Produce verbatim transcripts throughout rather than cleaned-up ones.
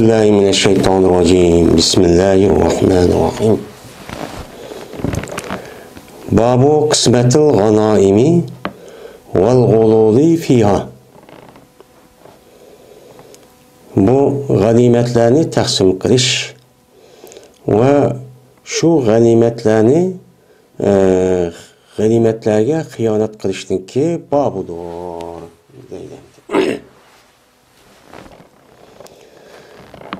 بالله من الشيطان الرجيم. بسم الله الرحمن الرحيم. باب قسمة الغنائم والغلول فيها. بۇ غەنىيمەتلەرنى تەقسىم قىلىش ۋە شۇ غەنىيمەتلەرنى، ئە، غەنىيمەتلەرگە خىيانەت قىلىشنىڭكى بابىدۇر، دەيدۇ.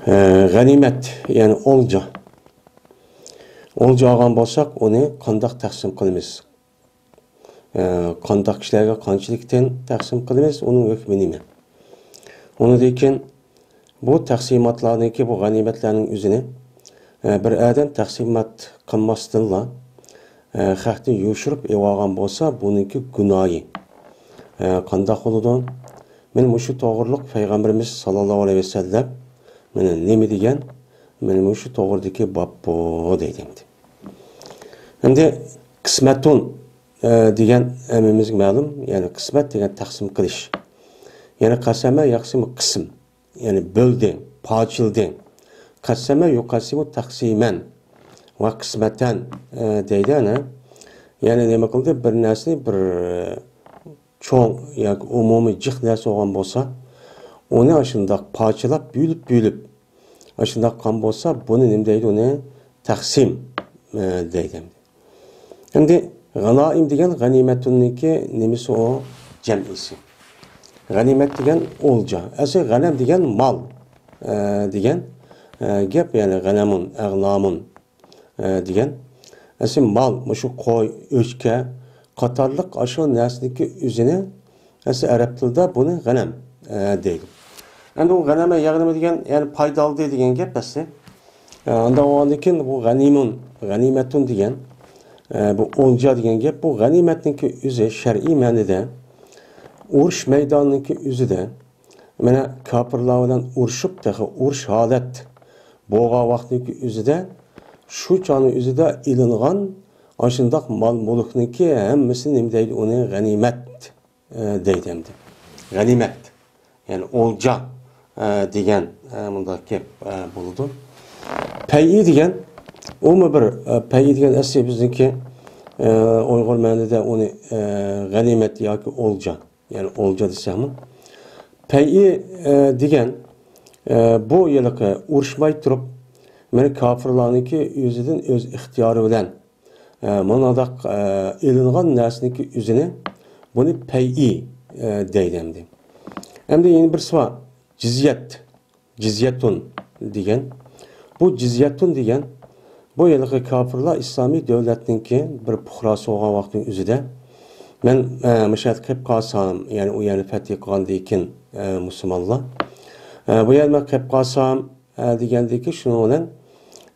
ئە، غەنىيمەت، يەنى ئولجا. ئولجا ئالغان بولساق، ئۇنى قانداق تەقسىم قىلىمىز؟ ئە، قانداق كىشىلەرگە قانچىلىكتىن تەقسىم قىلىمىز، ئۇنىڭ ھۆكمى نېمە؟ ئۇنىڭدىن كېيىن بۇ تەقسىماتلارنىڭكى، بۇ غەنىيمەتلەرنىڭ ئۆزىنى، ئە، بىر ئادەم تەقسىمات قىلماستىنلا، ئە، خەقتىن يوشۇرۇپ ئېلىۋالغان بولسا، بۇنىڭكى گۇناھى، ئە، قانداق بولىدۇ؟ مانا مۇشۇ توغرىلىق پەيغەمبىرىمىز ساللاللاھۇ ئەلەيھى ۋەسەللەم مانا نېمە دېگەن؟ مانا مۇشۇ توغرىدىكى باب بۇ، دەيدۇ ئەمدى. ئەمدى قىسمەتۇن، ئە، دېگەن ھەممىمىزگە مەلۇم، يەنى قىسمەت دېگەن تەقسىم قىلىش. يەنى قەسەمە يەقسىمۇ قىسىم، يەنى بۆلدى، پارچىلىدى. قەسەمە يۇقەسسىمۇ تەقسىمەن ۋە قىسمەتەن، ئە، دەيدۇ ئەنە. يەنى نېمە قىلدى؟ بىر نەرسىنى بىر چوڭ ياكى ئومۇمىي جىق نەرسە بولغان بولسا، ئۇنى ئاشۇنداق پارچىلاپ، بۆلۈپ، بۆلۈپ، ئاشۇنداق قىلغان بولسا، بۇنى نېمە دەيدۇ؟ ئۇنى تەقسىم، ئە، دەيدۇ. ئەمدى غانائىم دېگەن غەنىيمەتۇننىڭكى نېمىسى ئۇ؟ جەمئىسى. غەنىيمەت دېگەن ئولجا. ئەسلى غەنەم دېگەن مال، ئە، دېگەن، ئە، گەپ، يەنى غەنەمۇن، ئەغنامۇن. ئە، دېگەن. ئەسلى مال، مۇشۇ قوي، ئۆچكە قاتارلىق ئاشۇ نەرسىنىڭكى ئۆزىنى، ئەسلى ئەرەب تىلىدا بۇنى غەنەم، ئە، دەيدۇ. ئەمدى ئۇ غەنەمە يەغنىمە دېگەن، يەنى پايدا ئالدى دېگەن گەپ ئەسلى. ئە، ئانداق بولغاندىن كېيىن بۇ غەنىمۇن، غەنىمەتۇن دېگەن، ئە، بۇ ئولجا دېگەن گەپ، بۇ غەنىيمەتنىڭكى ئۆزى شەرئىي مەنىدە ئۇرۇش مەيدانىنىڭكى ئۆزىدە مانا، كاپىرلار بىلەن ئۇرۇشۇپ، تېخى ئۇرۇش ھالەت بولغان ۋاقىتنىڭكى ئۆزىدە، شۇ چاغنىڭ ئۆزىدە ئېلىنغان ئاشۇنداق مال-مۈلۈكنىڭكى ھەممىسىنى نېمە دەيدۇ؟ ئۇنى غەنىيمەت، ئە، دەيدۇ ئەمدى. غەنىيمەت، يەنى ئولجا، ئە، دېگەن، ئە، مۇنداق گەپ، ئە، بولىدۇ. پەيئى دېگەن، ئۇمۇ بىر، ئە، پەيئى دېگەن ئەسلى بىزنىڭكى، ئە، ئۇيغۇر مەنىدە ئۇنى، ئە، غەنىيمەت ياكى ئولجا. يەنى ئولجا دېسەكمۇ. پەيئى، ئە، دېگەن، ئە، بۇ ھېلىقى ئۇرۇشماي تۇرۇپ، مانا كاپىرلارنىڭكى ئۆزىدىن ئۆز ئىختىيارى بىلەن، ئە، مۇناداق، ئە، ئېلىنغان نەرسىنىڭكى ئۆزىنى، بۇنى پەيئى، ئە، دەيدۇ ئەمدى. ئەمدى يەنە بىرسى بار، جىزيەت. جىزيەتۇن دېگەن. بۇ جىزيەتۇن دېگەن، بۇ ھېلىقى كاپىرلار ئىسلامىي دۆلەتنىڭكى بىر پۇقراسى بولغان ۋاقىتنىڭ ئۆزىدە، مەن، ئە، مۇشۇ يەردە قېلىپ قالسام، يەنى ئۇ يەرنى پەتھى قىلغاندىن كېيىن، ئە، مۇسۇلمانلار، ئە، بۇ يەردە مەن قېلىپ قالسام، ئە، دېگەندىكى شۇنىڭ بىلەن،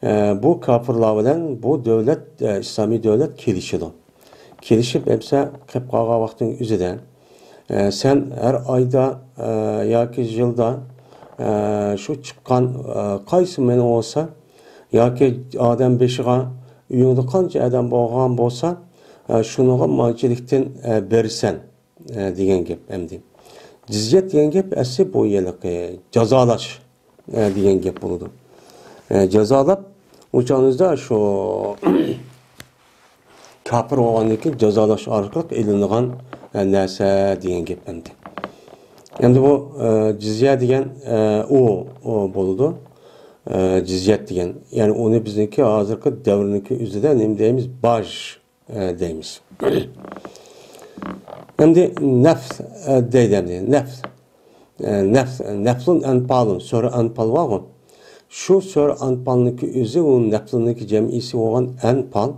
ئە، بۇ كاپىرلار بىلەن بۇ دۆلەت، ئە، ئىسلامىي دۆلەت كېلىشىدۇ. كېلىشىپ ئەمسە قېلىپ قالغان ۋاقتىڭ ئۆزىدە، ئە، سەن ھەر ئايدا، ئە، ياكى يىلدا، ئە، شۇ چىققان، ئە، قايسى مېنىڭ بولسا، ياكى ئادەم بېشىغا ئۆيۈڭدە قانچە ئادەم بولغان بولسا، ئە، شۇنىڭغا مانچىلىكتىن، ئە، بېرىسەن، ئە، دېگەن گەپ ئەمدى. جىزيەت دېگەن گەپ ئەسلى بۇ ھېلىقى جازالاش، ئە، دېگەن گەپ بولىدۇ. ئە، جازالاپ، ئۇ چاغىمىزدا شۇ كاپىر بولغاندىن كېيىن جازالاش ئارقىلىق ئېلىنىدىغان، ئە، نەرسە دېگەن گەپ ئەمدى. ئەمدى بۇ، ئە، جىزيە دېگەن، ئە، ئۇ، ئۇ بولىدۇ. ئە، جىزيەت دېگەن. يەنى ئۇنى بىزنىڭكى ھازىرقى دەۋرنىڭكى ئۆزىدە نېمە دەيمىز؟ باج، ئە، دەيمىز. ئەمدى نەفل، ئە، دەيدۇ ئەمدى. نەفل. ئە، نەفل، نەفلۇن ئەنپالۇن، سۆرە ئەنپال بارغۇ. شۇ سۆرە ئەنپالنىڭكى ئۆزى، ئۇ نەفلۇنىڭكى جەمئىسى بولغان ئەنپال.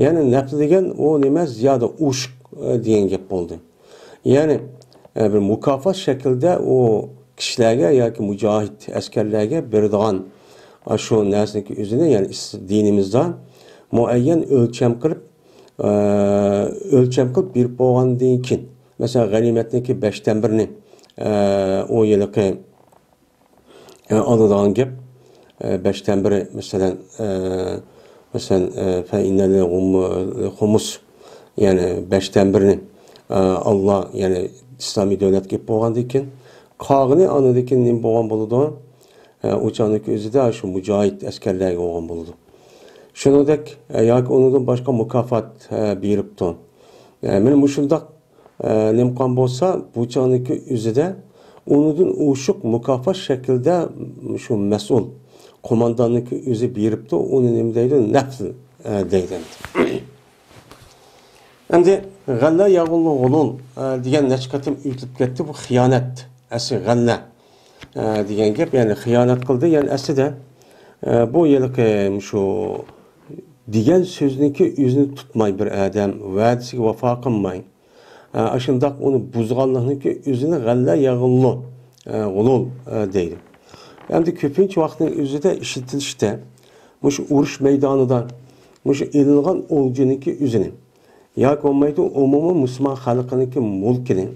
يەنى نەفل دېگەن ئۇ نېمە؟ زىيادە ئوشۇق، ئە، دېگەن گەپ بولدى. يەنى، ئە، بىر مۇكاپات شەكلىدە ئۇ كىشىلەرگە ياكى مۇجاھىد ئەسكەرلەرگە بېرىدىغان، ئە، شۇ نەرسىنىڭكى ئۆزىنى، يەنى ئىس-، دىنىمىزدا مۇئەييەن ئۆلچەم قىلىپ، ئە، ئۆلچەم قىلىپ بېرىپ بولغاندىن كېيىن، مەسىلەن، غەنىيمەتنىڭكى بەشتىن بىرىنى، ئە، ئۇ ھېلىقى، ئە، ئالىدىغان گەپ، ئە، بەشتىن بىرى، مەسىلەن، ئە، مەسىلەن، ئە، فەئىننەل خۇمۇس، يەنى بەشتىن بىرىنى، ئە، ئاللا، يەنى ئىسلامىي دۆلەتكە ئېلىپ بولغاندىن كېيىن، قالغىنى ئاندىن كېيىن نېمە بولغان بولىدۇ؟ ئۇ چاغنىڭكى ئۆزىدە شۇ مۇجاھىد ئەسكەرلەرگە بولغان بولىدۇ. شۇنىڭدەك، ئە، ياكى ئۇنىڭدىن باشقا مۇكاپات، ئە، بېرىپتۇ. ئە، مانا مۇشۇنداق، ئە، نېمە قىلغان بولسا، بۇ چاغنىڭكى ئۆزىدە ئۇنىڭدىن ئوشۇق مۇكاپات شەكلىدە شۇ مەسئۇل قومانداننىڭكى ئۆزى بېرىپتۇ، ئۇنى نېمە دەيدۇ؟ نەفل، ئە، دەيدۇ. ئەمدى غەللە يەغۇللۇ غۇلۇل، ئە، دېگەن نەچچە قېتىم ئېيتىلىپ كەتتى. بۇ خىيانەت، ئەسلى غەللە، ئە، دېگەن گەپ، يەنى خىيانەت قىلدى. يەنى ئەسلىدە، ئە، بۇ ھېلىقى شۇ دېگەن سۆزنىڭكى ئۆزىنى تۇتماي بىر ئادەم، ۋەدىسىگە ۋاپا قىلماي، ئە، ئاشۇنداق ئۇنى بۇزغانلىقنىڭكى ئۆزىنى غەللە يەغۇللۇ، ئە، غۇلۇل، ئە، دەيدۇ. ئەمدى كۆپىنچە ۋاقىتنىڭ ئۆزىدە ئىشلىتىلىشتە، مۇشۇ ئۇرۇش مەيدانىدا مۇشۇ ئېلىنغان ئولجىنىڭكى ئۆزىنى ياكى بولمايدۇ، ئومۇمىي مۇسۇلمان خەلقىنىڭكى مۈلكىنى،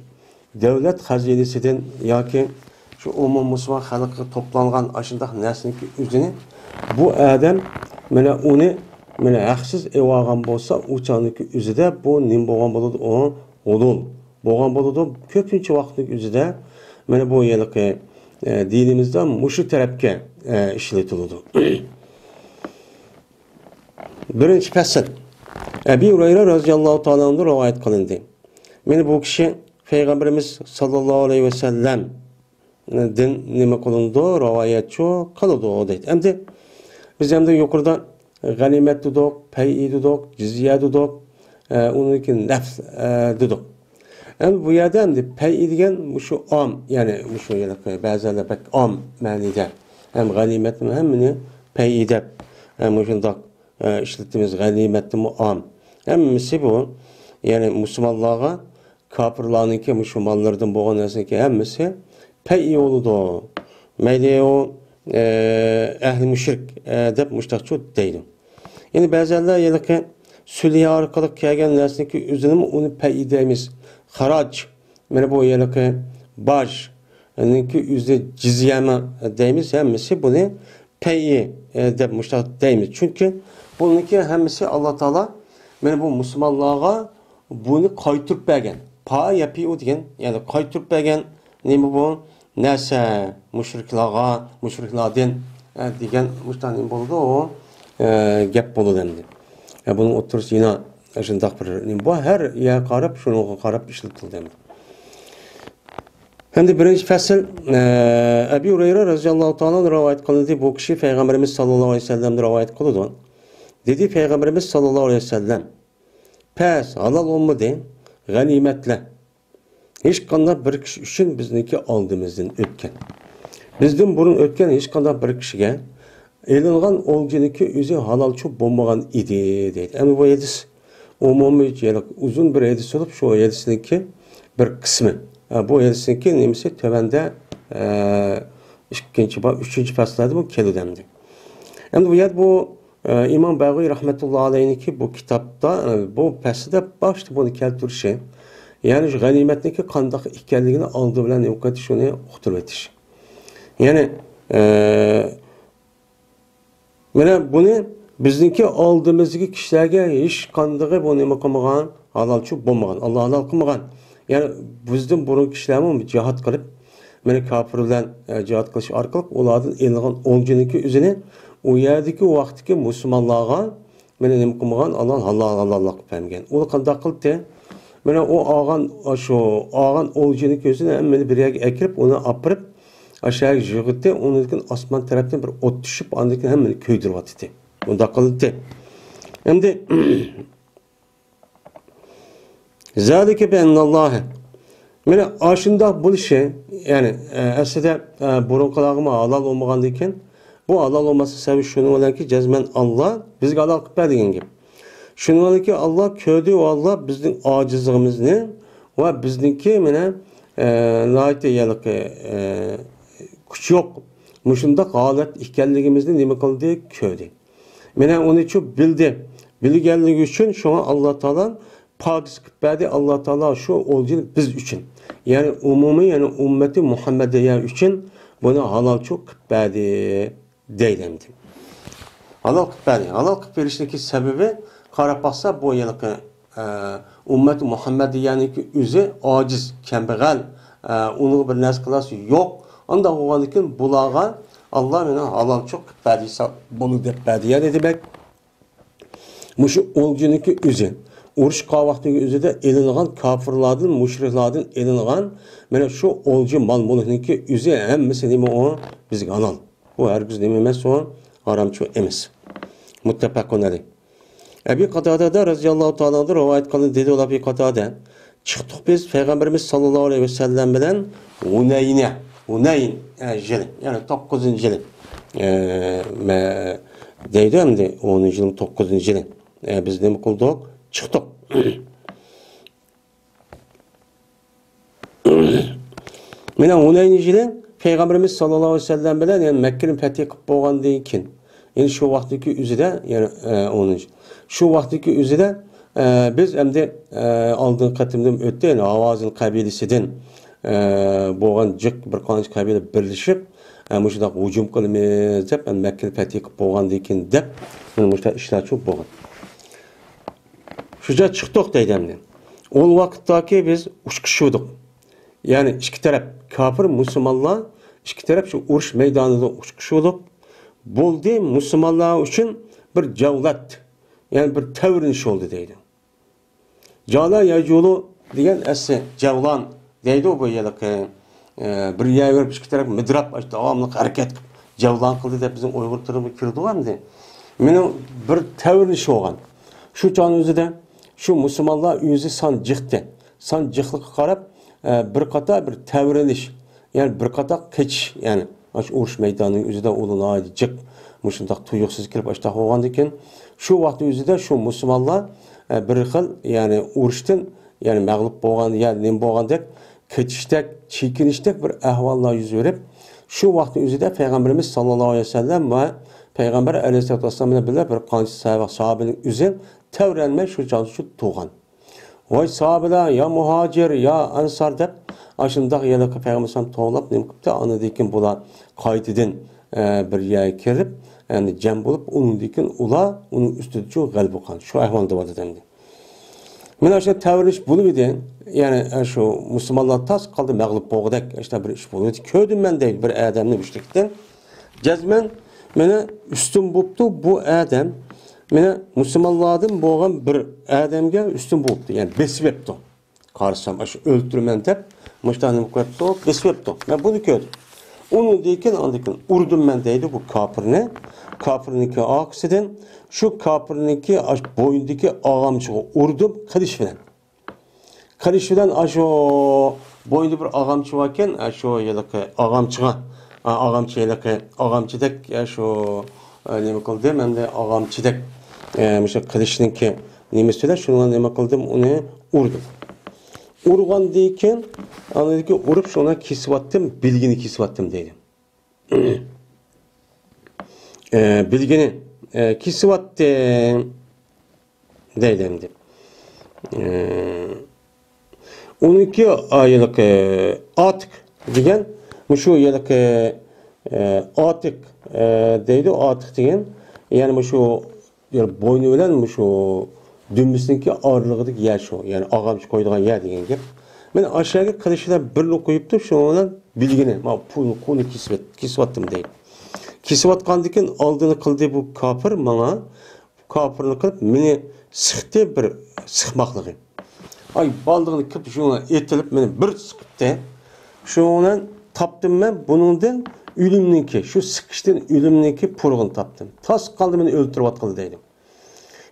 دۆلەت خەزىنىسىدىن ياكى شۇ ئومۇمىي مۇسۇلمان خەلقىگە توپلانغان ئاشۇنداق نەرسىنىڭكى ئۆزىنى بۇ ئادەم، مانا، ئۇنى، مانا، ھەقسىز ئېلىۋالغان بولسا، ئۇ چاغنىڭكى ئۆزىدە بۇ نېمە بولغان بولىدۇ؟ ئۇ غۇلۇل بولغان بولىدۇ. كۆپىنچە ۋاقىتنىڭ ئۆزىدە، مانا، بۇ ھېلىقى، ئە، دىنىمىزدا مۇشۇ تەرەپكە، ئە، ئىشلىتىلىدۇ. بىرىنچى پەسىل. ئەبى ھۇرەيرە رەزىياللاھۇ تائالا ئەنھۇدىن رىۋايەت قىلىندى. مانا بۇ كىشى پەيغەمبىرىمىز ساللاللاھۇ ئەلەيھى ۋەسەللەمدىن نېمە قىلىنىدۇ؟ رىۋايەتچى قىلىدۇ دەيدۇ. ئەمدى بىز ئەمدى يۇقىرىدا غەنىيمەت دېدۇق، پەيئى دېدۇق، جىزيە دېدۇق، ئە، ئۇنىڭدىن كېيىن نەفل، ئە، دېدۇق. ئەمدى بۇ يەردە ئەمدى پەيئى دېگەن مۇشۇ ئام، يەنى مۇشۇ ھېلىقى بەزىلەر بەك ئام مەنىدە. ھەم غەنىيمەتنىمۇ ھەممىنى پەيئى دەپ، ھەم مۇشۇنداق، ئە، ئىشلىتىمىز، غەنىيمەتنىمۇ ئام. ھەممىسى بۇ، يەنى مۇسۇلمانلارغا كاپىرلارنىڭكى مۇشۇ ماللىرىدىن بولغان نەرسىنىڭكى ھەممىسى پەيئى بولىدۇ. مەيلى ئۇ، ئە، ئەھلى مۇشرىك، ئە، دەپ مۇشتاقچۇ دەيدۇ. يەنى بەزىلەر ھېلىقى سۈلھى ئارقىلىق كەلگەن نەرسىنىڭكى ئۆزىنىمۇ ئۇنى پەيئى دەيمىز. خاراج، مانا بۇ ھېلىقى باجنىڭكى ئۆزى جىزيەمۇ دەيمىز، ھەممىسى بۇنى پەيئى، ئە، دەپ مۇشتاق دەيمىز. چۈنكى بۇنىڭكى ھەممىسى ئاللا تائالا مانا بۇ مۇسۇلمانلارغا بۇنى قايتۇرۇپ بەرگەن. پا يەپىئۇ دېگەن، يەنى قايتۇرۇپ بەرگەن نېمە بۇ؟ نەرسە، مۇشرىكلارغا، مۇشرىكلاردىن، ئە، دېگەن مۇشۇنداق نېمە بولىدۇ؟ ئۇ، ئە، گەپ بولىدۇ ئەمدى. ئە، بۇنىڭ ئوتتۇرىسى يەنە شۇنداق بىر نېمە بار. ھەر يەرگە قاراپ، شۇنىڭغا قاراپ ئىشلىتىلدى ئەمدى. ئەمدى بىرىنچى پەسىل، ئە، ئەبى ھۇرەيرە رەزىياللاھۇ تائالا ئەنھۇ رىۋايەت قىلىندى. بۇ كىشى پەيغەمبىرىمىز ساللاللاھۇ ئەلەيھى ۋەسەللەمدىن رىۋايەت قىلىدۇ. دېدى پەيغەمبىرىمىز ساللاللاھۇ ئەلەيھى ۋەسەللەم، پەس، ھالال بولمىدى، غەنىيمەتلەر. ھېچقانداق بىر كىشى ئۈچۈن بىزنىڭكى ئالدىمىزدىن ئۆتكەن. بىزدىن بۇرۇن ئۆتكەن ھېچقانداق بىر كىشىگە ئېلىنغان ئولجىنىڭكى ئۆزى ھالالچۇ بولمىغان ئىدى، دەيدۇ. ئەمدى بۇ ھەدىس ئومۇمىي ئۇزۇن بىر ھەدىس بولۇپ، شۇ ھەدىسنىڭكى بىر قىسمى. ھە، بۇ ھەدىسنىڭكى نېمىسى تۆۋەندە، ئە، ئىككىنچى باب، ئۈچىنچى پەسىللەردە بۇ كېلىدۇ ئەمدى. ئەمدى بۇ يەردە بۇ، ئە، ئىمام بەغۋىي رەھمەتۇللا ئەلەيھنىڭكى بۇ كىتابتا، ئە، بۇ پەسىلدە باشتا بۇنى كەلتۈرۈشى، يەنى شۇ غەنىيمەتنىڭكى قانداق ئىكەنلىكىنى ئالدى بىلەن نېمە قىلىۋېتىش، ئۇنى ئۇقتۇرۇۋېتىش. يەنى، ئە، مانا بۇنى بىزنىڭكى ئالدىمىزدىكى كىشىلەرگە ھېچقاندىقى بۇ نېمە قىلمىغان، ھالالچۇ بولمىغان، ئاللا ھالال قىلمىغان. يەنى بىزدىن بۇرۇن كىشىلەرمۇ جىھاد قىلىپ، مانا كاپىر بىلەن، ئە، جىھاد قىلىش ئارقىلىق ئۇلاردىن ئېلىنغان ئولجىنىڭكى ئۆزىنى ئۇ يەردىكى ۋاقىتتىكى مۇسۇلمانلارغا مانا نېمە قىلمىغان، ئاللا ھالال، ھالال قىلىپ بەرمىگەن. ئۇ قانداق قىلدى؟ مانا ئۇ ئالغان، شۇ ئالغان ئولجىنىڭكى ئۆزىنى ھەممىنى بىر يەرگە ئەكىرىپ، ئۇنى ئاپىرىپ، ئاشۇ يەرگە يىغىتتى، ئۇنىڭدىن كېيىن ئاسمان تەرەپتىن بىر ئوت چۈشۈپ، ئاندىن كېيىن ھەممىنى كۆيدۈرۈۋاتتى. بۇنداق قىلدى. ئەمدى، زالىكە بىئەننەللاھە. مانا ئاشۇنداق بولۇشى، يەنى، ئە، ئەسلىدە، ئە، بۇرۇنقىلارغىمۇ ھالال بولمىغاندىكىن، بۇ ھالال بولماسلىق سەۋەبى شۇنىڭ بىلەنكى، جەزمەن ئاللا بىزگە ھالال قىلىپ بەر دېگەن گەپ. شۇنىڭ بىلەنكى، ئاللا كۆردى، ئاللا بىزنىڭ ئاجىزلىقىمىزنى ۋە بىزنىڭكى، مانا، ئە، ناھايىتى ھېلىقى، ئە، كۈچ يوق، مۇشۇنداق ھالەت ئىكەنلىكىمىزنى نېمە قىلدى؟ كۆردى. مانا ئۇنىچۇ بىلدى. بىلگەنلىكى ئۈچۈن شۇڭا ئاللا تائالا پاكىز قىلىپ بەردى. ئاللا تائالا شۇ ئولجىنى بىز ئۈچۈن، يەنى ئومۇمىي، يەنى ئۈممىتى مۇھەممەدىيە ئۈچۈن بۇنى ھالالچۇ قىلىپ بەردى دەيدۇ ئەمدى. ھالال قىلىپ بەردى. ھالال قىلىپ بېرىشنىڭكى سەۋەبى، قاراپ باقسا، بۇ ھېلىقى، ئە، ئۈممەت مۇھەممەدىيەنىڭكى ئۆزى ئاجىز، كەمبەغەل، ئە، ئۇنىڭغا بىر نەرسە قىلارسى يوق. ئانداق بولغاندىكىن بۇلارغا ئاللا مېنى ھالالچۇق قىلىپ بەردى، بولدى دەپ بەردى. يەنى دېمەك، مۇشۇ ئولجىنىڭكى ئۆزى، ئۇرۇش قىلغان ۋاقتىنىڭ ئۆزىدە ئېلىنغان كاپىرلاردىن، مۇشرىكلاردىن ئېلىنغان مانا شۇ ئولجا مال-مۈلۈكنىڭكى ئۆزى ھەممىسى نېمە ئۇ؟ بىزگە ھالال. ئۇ ھەرگىز نېمە ئەمەس، ئۇ ھارامچۇ ئەمەس. مۇتتەپەقۇن ئەلەيھ. ئەبى قاتادەدە رەزىياللاھۇ تائالا ئەنھۇ رىۋايەت قىلىندى، دېدى ئۇ ئەبى قاتادە، چىقتۇق بىز پەيغەمبىرىمىز ساللاللاھۇ ئەلەيھى ۋەسەللەم بىلەن ھۇنەينە، ھۇنەين، ئە، يىلى، يەنى توققۇزىنچى يىلى، ئە، مە-، دەيدۇ ئەمدى، ئونىنچى يىلىمۇ توققۇزىنچى يىلى، ئە، بىز نېمە قىلدۇق؟ چىقتۇق. مانا ھۇنەينى يىلى پەيغەمبىرىمىز ساللاللاھۇ ئەلەيھى ۋەسەللەم بىلەن، يەنى مەككىنى پەتھى قىلىپ بولغاندىن كېيىن، يەنى شۇ ۋاقىتتىكى ئۆزىدە، يەنى، ئە، ئونىنچى، شۇ ۋاقىتتىكى ئۆزىدە، ئە، بىز ئەمدى، ئە، ئالدىنقى قېتىمدىن ئۆتتى، يەنى ھاۋازىن قەبىلىسىدىن، ئە، بولغان جىق بىر قانچە قەبىلە بىرلىشىپ، ئە، مۇشۇنداق ھۇجۇم قىلىمىز دەپ، مەككىنى پەتھى قىلىپ بولغاندىن كېيىن دەپ، مانا مۇشۇنداق ئىشلار چوق بولغان. شۇ جاي چىقتۇق دەيدۇ ئەمدى. ئۇ ۋاقىتتاكى بىز ئۇچقۇشۇۋىدۇق. يەنى ئىككى تەرەپ، كاپىر، مۇسۇلمانلار ئىككى تەرەپ شۇ ئۇرۇش مەيدانىدا ئۇچقۇشۇۋىدۇق. بولدى، مۇسۇلمانلار ئۈچۈن بىر جەۋلات، يەنى بىر تەۋرىنىش بولدى دەيدۇ. جالا يەجۇلۇ دېگەن ئەسلى جەۋلان دەيدۇ بۇ ھېلىقى، ئە، بىر يەرگە بېرىپ ئىككى تەرەپ مىدىرلاپ، داۋاملىق ھەرىكەت قىلىپ جەۋلان قىلدى دەپ بىزنىڭ ئۇيغۇر تىلىمىزغا كىرىدىغۇ ئەمدى. مېنىڭ بىر تەۋرىنىش بولغان. شۇ چاغنىڭ ئۆزىدە شۇ مۇسۇلمانلار ئۆزى سان جىقتى. سان جىقلىققا قاراپ، ئە، بىر قاتار بىر تەۋرىنىش، يەنى بىر قاتار قېچىش، يەنى ئاشۇ ئۇرۇش مەيدانىنىڭ ئۆزىدە ئۇلار ناھايىتى جىق، مۇشۇنداق تۇيۇقسىز كىرىپ ئاشۇنداق بولغاندىكىن، شۇ ۋاقىتنىڭ ئۆزىدە شۇ مۇسۇلمانلار، ئە، بىر خىل، يەنى ئۇرۇشتىن، يەنى مەغلۇپ بولغان يا نېمە بولغاندەك، قېچىشتەك، چېكىنىشتەك بىر ئەھۋاللار يۈز بېرىپ، شۇ ۋاقىتنىڭ ئۆزىدە پەيغەمبىرىمىز ساللاللاھۇ ئەلەيھى ۋەسەللەم ۋە پەيغەمبەر ئەلەيھىسسالاتۇ ۋەسسالام بىلەن بىللە بىر قانچە ساھابە، ساھابىنىڭ ئۆزى تەۋرەنمەي شۇ چاغدا شۇ تۇرغان. ۋاي ساھابىلەر، يا مۇھاجىر، يا ئەنسار دەپ، ئاشۇنداق ھېلىقى پەيغەمبەر ئەلەيھىسسالام توۋلاپ نېمە قىپتۇ؟ ئاندىن كېيىن بۇلار قايتىدىن، ئە، بىر يەرگە كېلىپ، يەنى جەم بولۇپ، ئۇنىڭدىن كېيىن ئۇلار ئۇنىڭ ئۈستىدە شۇ غەلىبە قىلغان. شۇ ئەھۋالدا بار ئىدى ئەمدى. مانا شۇ تەۋرىنىش بولۇۋىدى. يەنى، ئە، شۇ مۇسۇلمانلار تاس قالدى مەغلۇپ بولغۇدەك، ئاشۇنداق بىر ئىش بولۇۋىدى. كۆردۈم مەن دەيدۇ بىر ئادەمنى مۈشرىكتىن. جەزمەن مانا ئۈستۈن بوپتۇ بۇ ئادەم. مانا مۇسۇلمانلاردىن بولغان بىر ئادەمگە ئۈستۈن بوپتۇ، يەنى بېسىۋەپتۇ. قارىسام، ئاشۇ ئۆلتۈرىمەن دەپ، مۇشۇنداق نېمە قىلىۋەپتۇ، بېسىۋەپتۇ. مەن بۇنى كۆردۈم. ئۇنىڭدىن كېيىن، ئاندىن كېيىن ئۇردۇم مەن دەيدۇ بۇ كاپىرنى. كاپىرنىڭكى ئارقىسىدىن، شۇ كاپىرنىڭكى ئاشۇ بوينىدىكى ئاغامچىغا ئۇردۇم قىلىچ بىلەن. قىلىچ بىلەن ئاشۇ بوينىدا بىر ئاغامچى باركەن، ئاشۇ ھېلىقى ئاغامچىغا، ئا، ئاغامچى ھېلىقى ئاغامچىدەك، ئاشۇ، ئا، نېمە قىلدىم، ئەمدى ئاغامچىدەك، ئە، مۇشۇ قىلىچنىڭكى نېمىسى بىلەن شۇنىڭغا نېمە قىلدىم، ئۇنى ئۇردۇم. ئۇرغاندىن كېيىن، ئاندىن كېيىن ئۇرۇپ شۇنى كېسىۋەتتىم، بىلىگىنى كېسىۋەتتىم دەيدۇ. ئە، بىلگىنى، ئە، كېسىۋەتتىم دەيدۇ ئەمدى. ئە، ئۇنىڭكى، ئا، ھېلىقى ئاتىق دېگەن، مۇشۇ ھېلىقى، ئە، ئاتىق، ئە، دەيدۇ، ئاتىق دېگەن، يەنى مۇشۇ يەنى بوينى بىلەن مۇشۇ دۈمبىسىنىڭكى ئارىلىقىدىكى يەر شۇ، يەنى ئاغامچى قويىدىغان يەر دېگەن گەپ. مانا ئاشۇ يەرگە قىلىچ بىلەن بىرنى قويۇپتۇ، شۇنىڭ بىلەن بىلگىنى، مانا پۇلنى، قولىنى كېسىۋەت-، كېسىۋەتتىم دەيدۇ. كېسىۋەتكەندىن كېيىن ئالدىنى قىلدى بۇ كاپىر ماڭا، كاپىرنى قىلىپ مېنى سىقتى بىر سىقماقلىقى. ئاي، بالدىغىنى كىرىپ شۇنىڭ ئېتىلىپ مېنى بىر سىقىپتى. شۇنىڭ بىلەن تاپتىم مەن بۇنىڭدىن ئۆلۈمنىڭكى، شۇ سىقىشتىن ئۆلۈمنىڭكى پۇرىقىنى تاپتىم. تاس قالدى مېنى ئۆلتۈرۈۋاتقىلى دەيدۇ.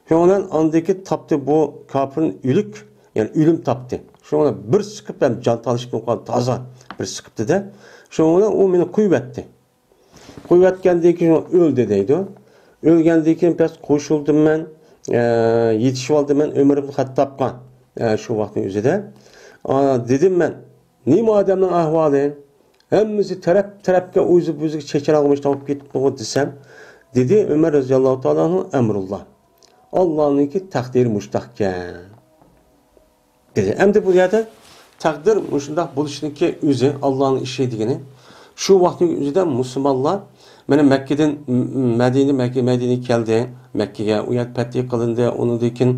شۇنىڭ بىلەن ئاندىكى تاپتى بۇ كاپىرنى ئۆلۈك، يەنى ئۆلۈم تاپتى. شۇنىڭ بىلەن بىر سىقىپ ھەم جان تالىشىپ قالدى، تازا بىر سىقىپتىدە. شۇنىڭ بىلەن ئۇ مېنى قويۇۋەتتى. قويۇۋەتكەندىن كېيىن ئۆلدى دەيدۇ. ئۆلگەندىن كېيىن پەس قوشۇلدۇم مەن، ئە، يېتىشىۋالدىم مەن ئۆمەر ئىبن خەتتابقا، ئە، شۇ ۋاقىتنىڭ ئۆزىدە. ئا، دېدىم مەن، نېمە ئادەمنىڭ ئەھۋالى؟ ھەممىسى تەرەپ-تەرەپكە ئۆزى-ئۆزىگە چېچىلاڭغا مۇشتاق بولۇپ كېتىپتىغۇ دېسەم، دېدى ئۆمەر رەزىياللاھۇ تائالا ئەنھۇ، ئەمرۇللا. ئاللانىڭكى تەقدىرى مۇشتاقكەن. دېدى. ئەمدى بۇ يەردە تەقدىر مۇشۇنداق بولۇشىنىڭكى ئۆزى، ئاللانىڭ ئىشى دېگىنى. شۇ ۋاقىتنىڭ ئۆزىدە مۇسۇلمانلار مانا مەككىدىن م-، م-، مەدىنە، مەككە، مەدىنىگە كەلدى. مەككىگە، ئۇ يەر پەتھى قىلىندى. ئۇنىڭدىن كېيىن،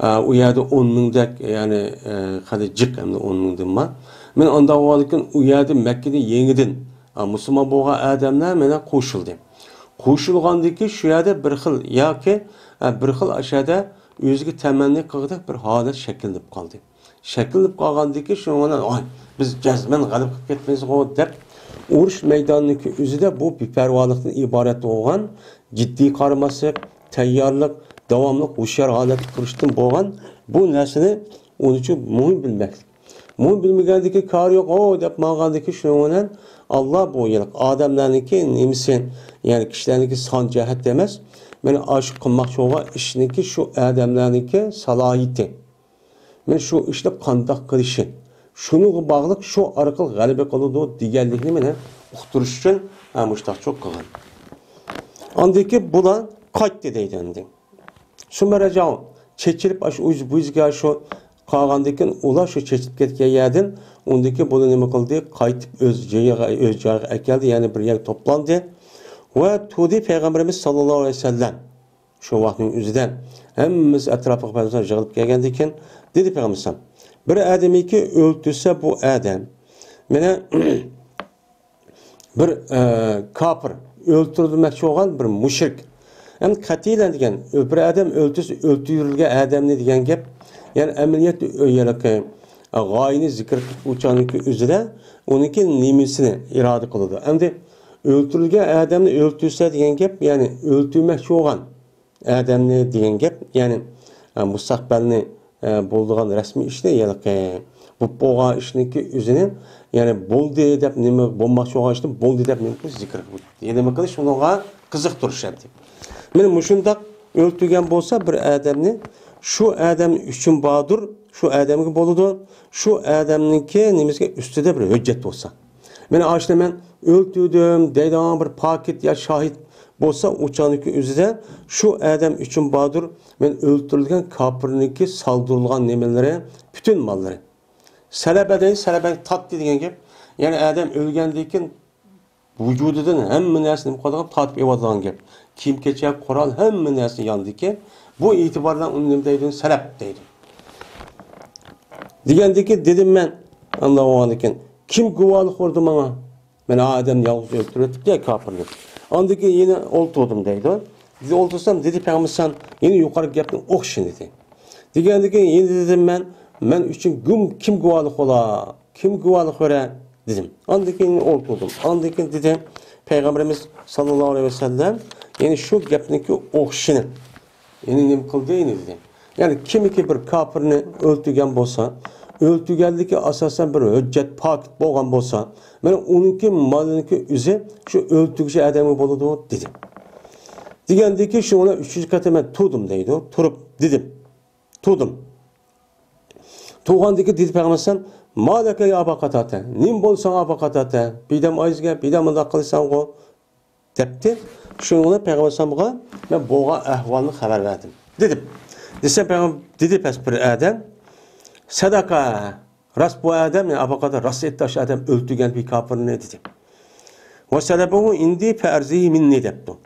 ئە، ئۇ يەردە ئون مىڭدەك، يەنى، ئە، خېلى جىق ئەمدى ئون مىڭدىن بار. مانا ئانداق بولغاندىن كېيىن ئۇ يەردە مەككىدىن يېڭىدىن ئا، مۇسۇلمان بولغان ئادەملەر مانا قوشۇلدى. قوشۇلغاندىكى شۇ يەردە بىر خىل ياكى، ئا، بىر خىل ئاشۇ يەردە ئۆزىگە تەمەننى قىلغۇدەك بىر ھالەت شەكىللىنىپ قالدى. شەكىللىنىپ قالغاندىكى شۇنىڭ بىلەن، «ئاي، بىز جەزمەن غەلىبە قىلىپ كەتمەيمىزغۇ» دەپ، ئۇرۇش مەيدانىنىڭكى ئۆزىدە بۇ بىپەرۋالىقتىن ئىبارەت بولغان، جىددىي قارىماسلىق، تەييارلىق، داۋاملىق ھوشيار ھالەتتە تۇرۇشتىن بولغان بۇ نەرسىنى ئۇنىڭ ئۈچۈن مۇھىم بىلمەكلىك. مۇھىم بىلمىگەندىكى كارى يوق، «ئو» دەپ ماڭغاندىكى شۇنىڭ بىلەن ئاللا بۇ يىلقى ئادەملەرنىڭكى نېمىسى، يەنى كىشىلەرنىڭكى سان جەھەتتە ئەمەس، مانا ئاشۇ قىلماقچى بولغان ئىشنىڭكى شۇ ئادەملەرنىڭكى سالاھىيىتى. مانا شۇ ئىشنى قانداق قىلىشى، شۇنىڭغا باغلىق، شۇ ئارقىلىق غەلىبە قىلىدۇ دېگەنلىكنى مانا ئۇقتۇرۇش ئۈچۈن، ھە، مۇشۇنداقچۇ قىلغان. ئاندىن كېيىن بۇلار قايتتى دەيدۇ ئەمدى. سۇممە رەجەئۇ، چېچىلىپ ئاشۇ ئۇ يۈز، بۇ يۈزگە شۇ قالغاندىن كېيىن ئۇلار شۇ چېچىلىپ كەتكەن يەردىن ئۇندىن كېيىن بۇلار نېمە قىلدى؟ قايتىپ ئۆز جايىغا، ئۆز جايىغا ئەكەلدى، يەنى بىر يەرگە توپلاندى. ۋە تۇردى پەيغەمبىرىمىز ساللاللاھۇ ئەلەيھى ۋەسەللەم شۇ ۋاقىتنىڭ ئۆزىدە ھەممىسى ئەتراپىغا پەيغەمبەر يىغىلىپ كەلگەندىن كېيىن دېدى پەيغەمبەر، بىر ئادەمنىكى ئۆلتۈرسە بۇ ئادەم، مانا، بىر، ئە، كاپىر، ئۆلتۈرۈلمەكچى بولغان بىر مۇشرىك. ئەمدى قەتىلەن دېگەن، بىر ئادەم ئۆلتۈرسە، ئۆلتۈرۈلگەن ئادەمنى دېگەن گەپ. يەنى ئەمەلىيەتتە ئۆ-، يەنى، ئە، غايىنى زىكىر قىلىپ ئۇچانىڭكى ئۆزىدە ئۇنىڭكى نېمىسىنى ئىرادە قىلىدۇ. ئەمدى ئۆلتۈرۈلگەن ئادەمنى ئۆلتۈرسە دېگەن گەپ، يەنى ئۆلتۈرمەكچى بولغان ئادەمنى دېگەن گەپ، يەنى، ئە، مۇستەقبەلنى، ئە، بولىدىغان رەسمىي ئىشنى، يەنى، ئە، بولۇپ بولغان ئىشنىڭكى ئۆزىنى، يەنى بولدى دەپ نېمە، بولماقچى بولغان ئىشنى بولدى دەپ نېمە قىلىش، زىكىر قىلىش. يەنى نېمە قىلىش، ئۇنىڭغا قىزىقتۇرۇش ئەمدى. مانا مۇشۇنداق ئۆلتۈرگەن بولسا بىر ئادەمنى، شۇ ئادەم ئۈچۈن باردۇر، شۇ ئادەمگە بولىدۇ، شۇ ئادەمنىڭكى نېمىسىگە، ئۈستىدە بىر ھۆججەت بولسا. مانا ئاشۇنى مەن ئۆلتۈردۈم دەيدىغان بىر پاكىت يا شاھىت بولسا، ئۇ چاغنىڭكى ئۆزىدە شۇ ئادەم ئۈچۈن باردۇر، مەن ئۆلتۈرۈلگەن كاپىرنىڭكى سالدۇرۇلغان نېمىلىرى، پۈتۈن ماللىرى. سەلەبە دەيدۇ، سەلەبە تارتتى دېگەن گەپ. يەنى ئادەم ئۆلگەندىن كېيىن ۋۇجۇدىدىن ھەممە نەرسىنى نېمە قىلىدىغان، تارتىپ ئېلىۋاتىدىغان گەپ. كىيىم-كېچەك، قورال، ھەممە نەرسە ياندىكى. بۇ ئېتىبار بىلەن ئۇنى نېمە دەيدۇ؟ سەلەب دەيدۇ. دېگەندىكىن دېدىم مەن، ئانداق بولغاندىكىن، كىم گۇۋاھلىق بەردى ماڭا؟ مەن ئادەمنى يالغۇز ئۆلتۈرۈۋېتىپتۇ يا كاپىرنى. ئاندىن كېيىن يەنە ئولتۇردۇم دەيدۇ. ئولتۇرسام دېدى پەيغەمبەر ئەلەيھىسسالام يەنە يۇقىرىقى گەپنىڭ ئوخشىشىنى دېدى. دېگەندىن كېيىن يەنە دېدىم مەن، مەن ئۈچۈن گۇم-، كىم گۇۋاھلىق بولا؟ كىم گۇۋاھلىق بېرە؟ دېدىم. ئاندىن كېيىن ئولتۇردۇم. ئاندىن كېيىن دېدى پەيغەمبىرىمىز ساللاللاھۇ ئەلەيھى ۋەسەللەم، يەنى شۇ گەپنىڭكى ئوخشىشىنى. يەنى نېمە قىلدى يەنە دېدى. يەنى كىمكى بىر كاپىرنى ئۆلتۈرگەن بولسا، ئۆلتۈرگەنلىكى ئاساسەن بىر ھۆججەت، پاكىت بولغان بولسا، مانا ئۇنىڭكى مالىنىڭكى ئۆزى شۇ ئۆلتۈرگۈچى ئادەمگە بولىدۇ دېدى. دېگەندىن كېيىن شۇنىڭ بىلەن ئۈچىنچى قېتىم مەن تۇردۇم دەيدۇ. تۇرۇپ دېدىم. تۇردۇم. تۇرغاندىن كېيىن دېدى پەيغەمبەر ئەلەيھىسسالام، «ما لەكە يا ئابا قاتادە؟ نېمە بولدى ساڭا ئابا قاتادە؟ بىردەم ئايزىگە، بىردەم مۇنداق قىلىسەنغۇ؟» دەپتۇ. شۇنىڭ بىلەن پەيغەمبەر ئەلەيھىسسالامغا مەن بولغان ئەھۋالنى خەۋەر بەردىم. دېدىم. دېسەم پەيغەمبەر دېدى پەس بىر ئادەم، سەدەقە، راست بۇ ئادەم، يەنى ئابۇ قاتادە راست ئېيتتى، ئاشۇ ئادەم ئۆلتۈرگەن بىر كاپىرنى دېدى. ۋە سەلەبەھۇ ئىندى فەئەرزىھى مىننى دەپتۇ.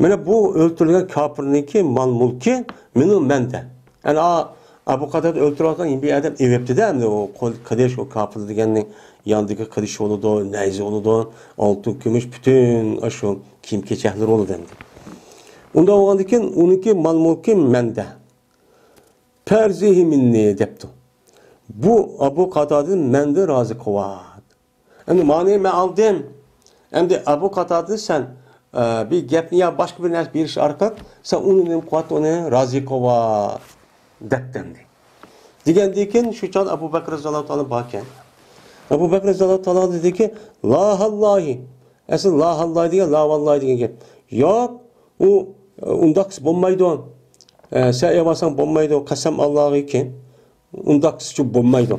مانا بۇ ئۆلتۈرۈلگەن كاپىرنىڭكى مال-مۈلكى مېنىڭ مەندە. يەنى ئا-، ئابۇ قاتادە ئۆلتۈرۈۋاتقان بىر ئادەم ئېلىۋەپتۇ-دە، ئەمدى ئۇ قول-، قىلىچ، ئۇ كاپىر دېگەننىڭ ياندىكى قىلىچ بولىدۇ، نەيزە بولىدۇ، ئالتۇن، كۈمۈش، پۈتۈن ئاشۇ كىيىم-كېچەكلىرى بولىدۇ ئەمدى. ئۇنداق بولغاندىكىن ئۇنىڭكى مال-مۈلكى مەندە. فەئەرزىھى مىننى دەپتۇ. بۇ ئابۇ قاتادىنى مەندىن رازى قىلىۋەت. ئەمدى مانى مەن ئالدىم. ئەمدى ئابۇ قاتادىنى سەن، ئە، بىر گەپنى يا باشقا بىر نەرسە بېرىش ئارقىلىق سەن ئۇنى نېمە قىلىۋەت، ئۇنى رازى قىلىۋەت دەپتۇ ئەمدى. دېگەندىن كېيىن شۇ چاغدا ئەبۇ بەكرى رەزىياللاھۇ تائالا باركەن. ئەبۇ بەكرى رەزىياللاھۇ تائالا دېدىكى، لا ھاللاھى. ئەسلى لا ھاللاھى دېگەن، لا ۋاللاھى دېگەن گەپ. ياق، ئۇ، ئە، ئۇنداق بولمايدۇ. ئە، سەن ئېلىۋالساڭ بولمايدۇ، قەسەم ئاللاغىكى. ئۇنداق قىلسىچۇ بولمايدۇ.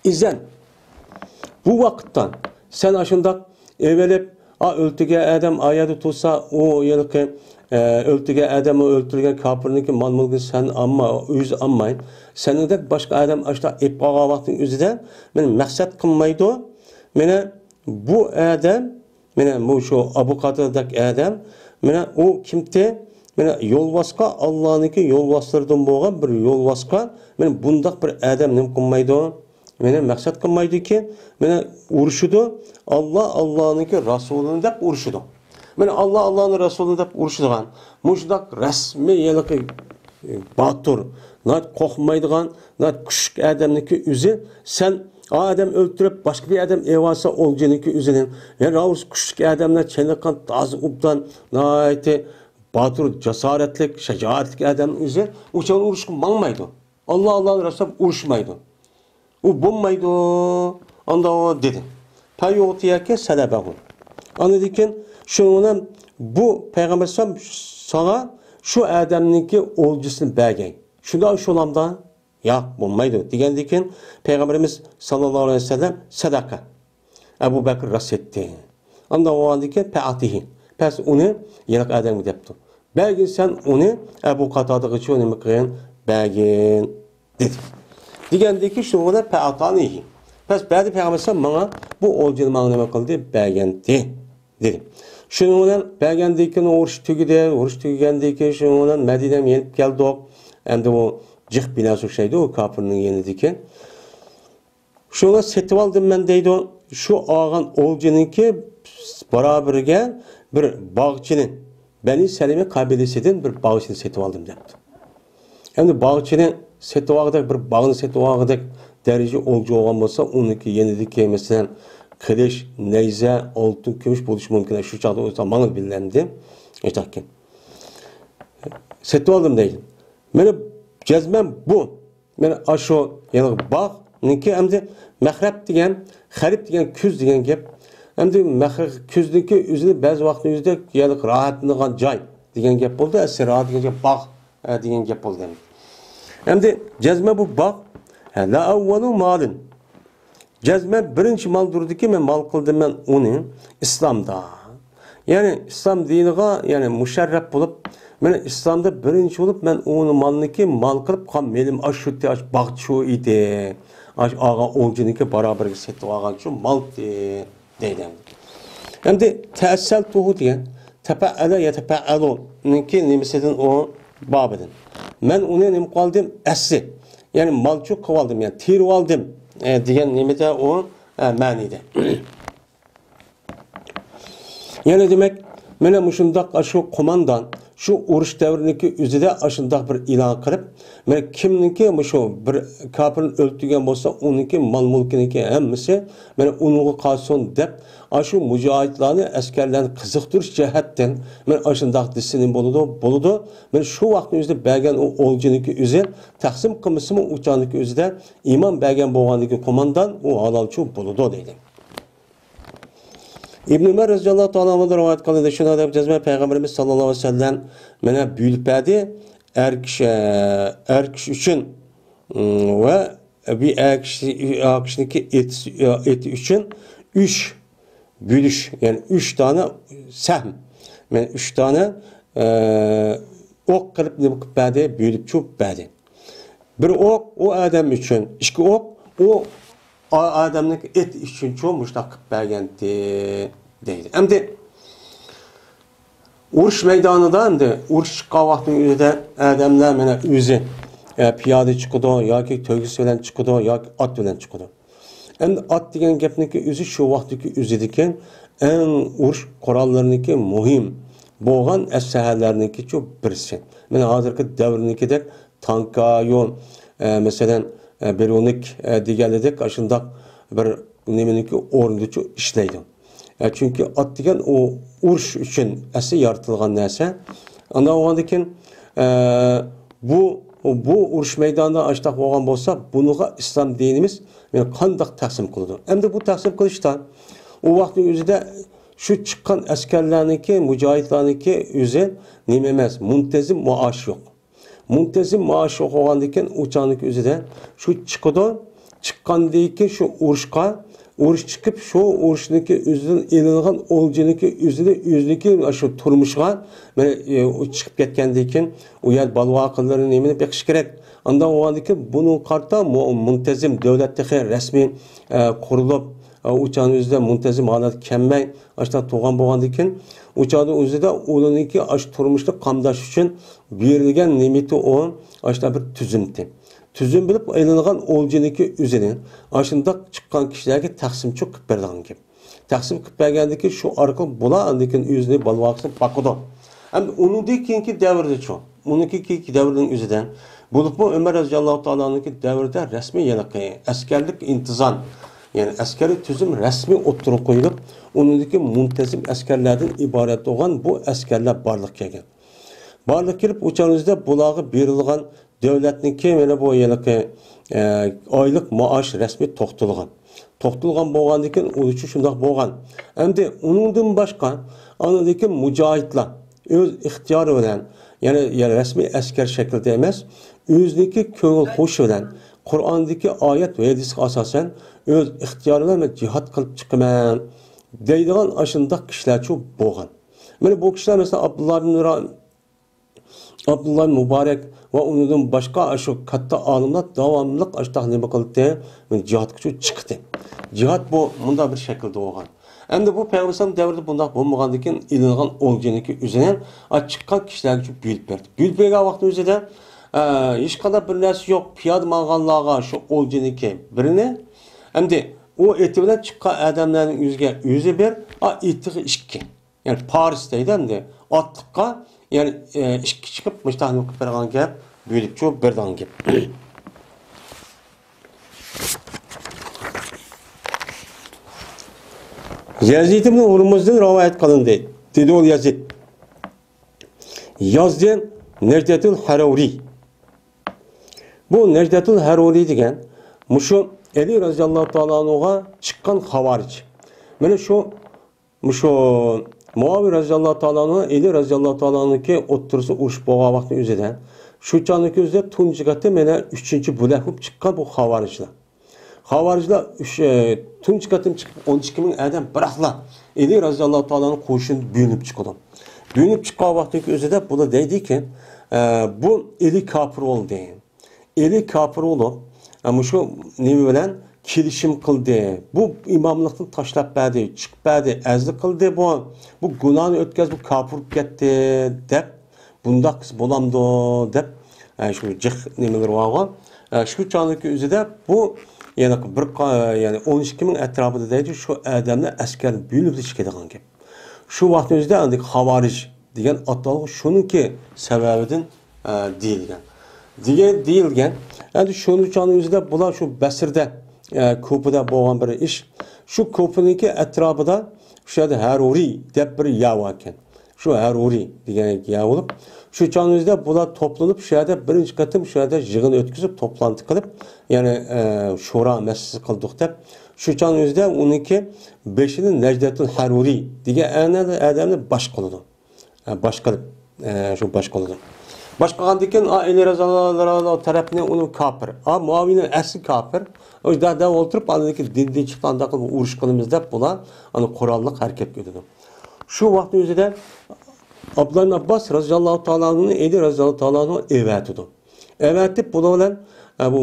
ئىزەن، بۇ ۋاقىتتا سەن ئاشۇنداق ئېلىۋېلىپ، ئا، ئۆلتۈرگەن ئادەم ئا يەردە تۇرسا، ئۇ ھېلىقى، ئە، ئۆلتۈرگەن ئادەم، ئۇ ئۆلتۈرگەن كاپىرنىڭكى مال-مۈلكىنى سەن ئالما، ئۆزى ئالماي، سېنىڭدەك باشقا ئادەم ئاشۇنداق ئېلىپ قالغان ۋاقىتنىڭ ئۆزىدە مېنى مەقسەت قىلمايدۇ. مانا بۇ ئادەم مانا مۇشۇ ئابۇ قاتادەدەك ئادەم، مانا ئۇ كىمتى؟ مانا يولۋاسقا، ئاللانىڭكى يولۋاسلىرىدىن بولغان بىر يولۋاسقا، مانا بۇنداق بىر ئادەم نېمە قىلمايدۇ؟ مېنى مەقسەت قىلمايدۇكى، مېنى ئۇرۇشىدۇ، ئاللا، ئاللانىڭكى رەسۇلىنى دەپ ئۇرۇشىدۇ. مېنى ئاللا، ئاللانىڭ رەسۇلىنى دەپ ئۇرۇشىدىغان مۇشۇنداق رەسمىي ھېلىقى، ئى، باتۇر، ناھايىتى قورقمايدىغان، ناھايىتى كۈچلۈك ئادەمنىڭكى ئۆزى، سەن ئا ئادەم ئۆلتۈرۈپ، باشقا بىر ئادەم ئېلىۋالسا ئولجىنىڭكى ئۆزىنى، يەنە راۋۇس كۈچلۈك ئادەملەر چېنىققان، تازا ئوبدان، ناھايىتى باتۇر، جاسارەتلىك، شاجائەتلىك ئادەمنىڭ ئۆزى ئۇ چاغدا ئۇرۇشقا ماڭمايدۇ. ئاللا، ئاللا رەسۇل ئۇرۇشمايدۇ. ئۇ بولمايدۇ. ئاندا ئۇ دېدى. پەيۇغتىيەكە سەلەبەھۇ. ئاندىن كېيىن شۇنىڭ بىلەن بۇ پەيغەمبەر ئەلەيھىسسالام ساڭا شۇ ئادەمنىڭكى ئولجىسىنى بەرگەي. شۇنداق شۇلامدا؟ ياق، بولمايدۇ. دېگەندىن كېيىن پەيغەمبىرىمىز ساللاللاھۇ ئەلەيھى ۋەسەللەم سەدەقە. ئەبۇ بەكىر راست ئېيتتى. ئاندا بولغاندىن كېيىن پەئاتىھى. پەس ئۇنى يېنىق ئادەمگە دەپتۇ. بەرگىن سەن ئۇنى ئەبۇ قاتادىغىچۇ نېمە قىلغىن؟ بەرگىن. دېدى. دېگەندىن كېيىن شۇنىڭ بىلەن پەئاتانىھى. پەس بەردى پەيغەمبەر ئەلەيھىسسالام ماڭا بۇ ئولجىنى ماڭا نېمە قىلدى؟ بەرگەندى. دېدى. شۇنىڭ بىلەن بەرگەندىن كېيىن ئۇرۇش تۈگىدى. ئۇرۇش تۈگىگەندىن كېيىن شۇنىڭ بىلەن مەدىنەگە يېنىپ كەلدۇق. ئەمدى ئۇ جىق بىناسى ئوخشايدۇ، ئۇ كاپىرنىڭ يېنىدىكى. شۇنى سېتىۋالدىم مەن دەيدۇ. شۇ ئالغان ئولجىنىڭكى بارابىرىگە بىر باغچىنى، بەنى سەلىمە قەبىلىسىدىن بىر باغچىنى سېتىۋالدىم دەپتۇ. ئەمدى باغچىنى سېتىۋالغۇدەك، بىر باغنى سېتىۋالغۇدەك دەرىجە ئولجا بولغان بولسا، ئۇنىڭكى يېنىدىكى، مەسىلەن، قىلىچ، نەيزە، ئالتۇن، كۈمۈش بولۇشى مۇمكىن. شۇ چاغدا ئۆزى ماڭا بىلەمدى. ئېيتاركەن. سېتىۋالدىم دەيدۇ. مانا جەزمەن بۇ. مانا ئاشۇ يەنى باغنىڭكى ئەمدى مەخرەب دېگەن، خەرىپ دېگەن كۈز دېگەن گەپ. ئەمدى مەخ-، كۈزنىڭكى ئۆزىنى بەزى ۋاقىتنىڭ ئۆزىدە يەنى راھەتلىنىدىغان جاي دېگەن گەپ بولدى. ئەسلى راھەت دېگەن گەپ باغ، ئە، دېگەن گەپ بولدى ئەمدى. ئەمدى جەزمەن بۇ باغ، ئە، لە ئەۋۋەلۇ مالىن. جەزمەن بىرىنچى مالدۇردىكى مەن مال قىلدىم مەن ئۇنى ئىسلامدا. يەنى ئىسلام دىنىغا، يەنى مۇشەررەپ بولۇپ، مەن ئىسلامدا بىرىنچى بولۇپ، مەن ئۇنى مالنىكى مال قىلىپ قالغان مېلىم ئاشۇ ئىدى، ئاش باغ، ئاش ئالغان ئولجىنىكى بارابىرىگە سېتىپ ئالغان شۇ مالتى دەيدۇ. ئەمدى تەسەلتۇھۇ دېگەن تەپەئەلە يەتەپەئەلۇنىڭكى نېمىسىدىن ئۇ بابىدىن. مەن ئۇنى نېمە قىلىۋالدىم؟ ئەسلى. يەنى مالچۇ قىلىۋالدىم، يەنى تېرىۋالدىم، ئە، دېگەن نېمىدە ئۇ، ئە، مەنىدە. يەنى دېمەك، مانا مۇشۇنداق ئاشۇ قوماندان شۇ ئۇرۇش دەۋرىنىڭكى ئۆزىدە ئاشۇنداق بىر ئېلان قىلىپ، مانا كىمنىڭكى مۇشۇ بىر كاپىرنى ئۆلتۈرگەن بولسا، ئۇنىڭكى مال-مۈلكىنىڭكى ھەممىسى مانا ئۇنىڭغا قالسۇن دەپ، ئاشۇ مۇجاھىدلارنى، ئەسكەرلەرنى قىزىقتۇرۇش جەھەتتىن مانا ئاشۇنداق دېسىنى بولىدۇ، بولىدۇ. مانا شۇ ۋاقىتنىڭ ئۆزىدە بەرگەن ئۇ ئولجىنىڭكى ئۆزى تەقسىم قىلمىسىمۇ، ئۇ چاغنىڭكى ئۆزىدە ئىمان بەرگەن بولغاندىكى قوماندان ئۇ ھالالچۇ بولىدۇ دەيدۇ. ئىبن ئۆمەر رەزىياللاھۇ تائالا ئەنھۇدىن رىۋايەت قىلىندى، شۇنداق دەپ جەزمەن پەيغەمبىرىمىز ساللاللاھۇ ئەلەيھى ۋەسەللەم مانا بۆلۈپ بەردى، ئەر كىشى، ئەر كىشى ئۈچۈن، م، ۋە بىر ئەر كىشى، ئەر كىشىنىڭكى ئېتى، ئېتى ئۈچۈن ئۈچ بۆلۈش، يەنى ئۈچ دانە سەھم، مانا ئۈچ دانە، ئە، ئوق قىلىپ نېمە قىلىپ بەردى، بۆلۈپ چوپۇپ بەردى. بىر ئوق ئۇ ئادەم ئۈچۈن، ئىككى ئوق ئۇ ئا-، ئادەمنىڭ ئېتى ئۈچۈنچۇ مۇشۇنداق قىلىپ بەرگەنتى دەيدۇ. ئەمدى ئۇرۇش مەيدانىدا، ئەمدى ئۇرۇش چىققان ۋاقتىنىڭ ئۆزىدە ئادەملەر مانا ئۆزى، ئە، پىيادە چىقىدۇ ياكى تۆگىسى بىلەن چىقىدۇ ياكى ئات بىلەن چىقىدۇ. ئەمدى ئات دېگەن گەپنىڭكى ئۆزى شۇ ۋاقىتتىكى ئۆزىدىكى ئەڭ ئۇرۇش قوراللىرىنىڭكى مۇھىم بولغان ئەسلىھەلەرنىڭكىچۇ بىرسى. مانا ھازىرقى دەۋرنىڭكىدەك تانكا، يو، ئە، مەسىلەن، ئە، بىرۇنىك، ئە، دېگەنلىدەك ئاشۇنداق بىر نېمىنىڭكى ئورنىدىچۇ ئىشلەيدۇ. ئە، چۈنكى ئات دېگەن ئۇ ئۇرۇش ئۈچۈن ئەسلى يارىتىلغان نەرسە. ئانداق بولغاندىن كېيىن، ئە، بۇ، بۇ ئۇرۇش مەيدانىدا ئاشتاق بولغان بولسا، بۇنىڭغا ئىسلام دىنىمىز قانداق تەقسىم قىلىدۇ؟ ئەمدى بۇ تەقسىم قىلىشتا ئۇ ۋاقىتنىڭ ئۆزىدە شۇ چىققان ئەسكەرلەرنىڭكى، مۇجاھىدلارنىڭكى ئۆزى نېمە ئەمەس، مۇنتەزىم مائاش يوق. مۇنتەزىم مائاش يوق بولغاندىن كېيىن ئۇ چاغنىڭكى ئۆزىدە شۇ چىقىدۇ، چىققاندىن كېيىن شۇ ئۇرۇشقا، ئۇرۇش چىقىپ، شۇ ئۇرۇشنىڭكى ئۆزىدىن ئېلىنغان ئولجىنىڭكى ئۆزىنى، ئۆزىنىڭكى شۇ تۇرمۇشىغا، مانا، ئۇ چىقىپ كەتكەندىن كېيىن ئۇ يەر بالىۋاقىلىرىنى نېمىنى بېقىش كېرەك. ئانداق بولغاندىن كېيىن بۇنىڭغا قارىتا مۇ-، مۇنتەزىم دۆلەت تېخى رەسمىي، ئە، قۇرۇلۇپ، ئۇ چاغنىڭ ئۆزىدە مۇنتەزىم ھالەتكە كەلمەي، ئاشۇنداق تۇرغان بولغاندىن كېيىن، ئۇ چاغنىڭ ئۆزىدە ئۇلارنىڭكى ئاشۇ تۇرمۇشنى قامداش ئۈچۈن بېرىلگەن نېمىتى ئۇ، ئاشۇنداق بىر تۈزۈمتى. تۈزۈم بىلىپ ئېلىنغان ئولجىنىڭكى ئۆزىنى ئاشۇنداق چىققان كىشىلەرگە تەقسىمچۇ قىلىپ بېرىدىغان گەپ. تەقسىم قىلىپ بەرگەندىن كېيىن شۇ ئارقىلىق بۇلار ئاندىن كېيىن ئۆزىنى بالىۋاقىسىنى باقىدۇ. ئەمدى ئۇنىڭدىن كېيىنكى دەۋردىچۇ؟ ئۇنىڭكى كېيىنكى دەۋرنىڭ ئۆزىدە، بولۇپمۇ ئۆمەر رەزىياللاھۇ تائالانىڭكى دەۋرىدە رەسمىي ھېلىقى ئەسكەرلىك ئىنتىزام، يەنى ئەسكەرىي تۈزۈم رەسمىي ئوتتۇرىغا قويۇلۇپ، ئۇنىڭدىكى مۇنتەزىم ئەسكەرلەردىن ئىبارەت بولغان بۇ ئەسكەرلەر بارلىققا كەلگەن. بارلىققا كېلىپ، ئۇ چاغنىڭ ئۆزىدە بۇلارغا بېرىلغان دۆلەتنىڭكى مانا بۇ ھېلىقى، ئە، ئايلىق مائاش رەسمىي توختىلىغان. توختىلىغان بولغاندىن كېيىن ئۇلىچۇ شۇنداق بولغان. ئەمدى ئۇنىڭدىن باشقا، ئاندىن كېيىن مۇجاھىدلار ئۆز ئىختىيارى بىلەن، يەنى، يەنى رەسمىي ئەسكەر شەكلىدە ئەمەس، ئۆزىنىڭكى كۆڭۈل خۇشى بىلەن، قۇرئاندىكى ئايەت ۋە ھەدىسكە ئاساسەن ئۆز ئىختىيارى بىلەن مەن جىھاد قىلىپ چىقىمەن دەيدىغان ئاشۇنداق كىشىلەرچۇ بولغان. مانا بۇ كىشىلەر، مەسىلەن، ئابدۇللا ئىبن را-، ئابدۇللا مۇبارەك ۋە ئۇنىڭدىن باشقا ئاشۇ كاتتا ئالىملار داۋاملىق ئاشۇنداق نېمە قىلدى؟ جىھادقىچۇ چىقتى. جىھاد بۇ مۇنداق بىر شەكىلدە بولغان. ئەمدى بۇ پەيغەمبەر دەۋرىدە بۇنداق بولمىغاندىن كېيىن ئېلىنغان ئولجىنىڭكى ئۆزىنى، ئا، چىققان كىشىلەرگىچۇ بۆلۈپ بەردى. بۆلۈپ بەرگەن ۋاقتىنىڭ ئۆزىدە، ئە، ھېچقانداق بىر نەرسە يوق، پىيادە ماڭغانلارغا شۇ ئولجىنىڭكى بىرىنى، ئەمدى ئۇ ئېتى بىلەن چىققان ئادەملەرنىڭ ئۆزىگە ئۆزى بىر، ئا، ئېتىغا ئىككى. يەنى پارس دەيدۇ ئەمدى. ئاتلىققا، يەنى، ئە، ئىككى چىقىپ، مۇشتاقنى قىلىپ بەرگەن گەپ، بۆلۈپچۇ بەرگەن گەپ. يەزىد ئىبن ھۇرمۇزدىن رىۋايەت قىلىندى. دېدى ئۇ يەزىد. يازدى نەجدەتۇل ھەرۇرى. بۇ نەجدەتۇل ھەرۇرى دېگەن مۇشۇ ئەلى رەزىياللاھۇ تائالا ئەنھۇغا چىققان خاۋارىج. مانا شۇ مۇشۇ مۇئاۋىيە رەزىياللاھۇ تائالا ئەنھۇ، ئەلى رەزىياللاھۇ تائالا ئەنھۇنىڭكى ئوتتۇرىسىدا ئۇرۇش بولغان ۋاقىتنىڭ ئۆزىدە، شۇ چاغنىڭكى ئۆزىدە تۇنجى قېتىم يەنە ئۈچىنچى بۆلەك بولۇپ چىققان بۇ خاۋارىجلار. خاۋارىجلار ئۈچ، ئە، تۇنجى قېتىم چىقىپ، ئون ئىككى مىڭ ئادەم بىراقلا ئەلى رەزىياللاھۇ تائالا ئەنھۇ قوشۇنى بۆلۈنۈپ چىقىدۇ. بۆلۈنۈپ چىققان ۋاقتىنىڭكى ئۆزىدە بۇلار دەيدىكى، ئە، بۇ ئەلى كاپىر بولدى. ئەلى كاپىر بولۇپ، ئە، مۇشۇ نېمە بىلەن كېلىشىم قىلدى. بۇ ئىماملىقنى تاشلاپ بەردى، چىقىپ بەردى، ئەزلىك قىلدى بۇ. بۇ گۇناھنى ئۆتكەزدى، بۇ كاپىر بولۇپ كەتتى، دەپ، بۇنداق قىلسا بولامدۇ، دەپ، ئە، شۇ جىق نېمىلىرى بارغۇ. ئە، شۇ چاغنىڭكى ئۆزىدە بۇ، يەنى بىر قا-، يەنى ئون ئىككى مىڭ ئەتراپىدا دەيدۇ، شۇ ئادەملەر ئەسكەرنى بۆلۈپ چىقىدىغان گەپ. شۇ ۋاقىتنىڭ ئۆزىدە ئاندىن خاۋارىج دېگەن ئاتالغۇ شۇنىڭكى سەۋەبىدىن، ئە، دېيىلگەن. دېگەن، دېيىلگەن. ئەمدى شۇنىڭ ئۆزىدە بۇلار شۇ بەسرىدە، ئە، كۇپىدا بولغان بىر ئىش. شۇ كۇپىنىڭكى ئەتراپىدا شۇ يەردە ھەرۇرى دەپ بىر يەر بار ئىكەن. شۇ ھەرۇرى دېگەن يەر بولۇپ، شۇ چاغنىڭ ئۆزىدە بۇلار توپلىنىپ، شۇ يەردە بىرىنچى قېتىم شۇ يەردە يىغىن ئۆتكۈزۈپ، توپلانتى قىلىپ، يەنى، ئە، شورا مەسىلىسى قىلدۇق دەپ، شۇ چاغنىڭ ئۆزىدە ئۇنىڭكى بېشىنى نەجدەتۇل ھەرۇرى دېگەن ئەنە-، ئادەمنى باش قىلىدۇ. ئە، باش قىلىپ، ئە، شۇ باش قىلىدۇ. باش قىلغاندىن كېيىن، ئا، ئەلى رەزىياللاھۇ تەرەپنى ئۇنى كاپىر. ئا، مۇئاۋىيەنىڭ ئەسلى كاپىر. ئۇ دەدە ئولتۇرۇپ، ئاندىن كېيىن دىندىن چىقتى، ئانداق قىلىپ ئۇرۇش قىلىمىز دەپ، بۇلار ئانا قوراللىق ھەرىكەتكە ئۆتىدۇ. شۇ ۋاقىتنىڭ ئۆزىدە ئابدۇللا ئىبن ئابباس رەزىياللاھۇ تائالا ئەنھۇنى ئەلى رەزىياللاھۇ تائالا ئەنھۇ ئەۋەتىدۇ. ئەۋەتىپ، بۇنىڭ بىلەن، ئە، بۇ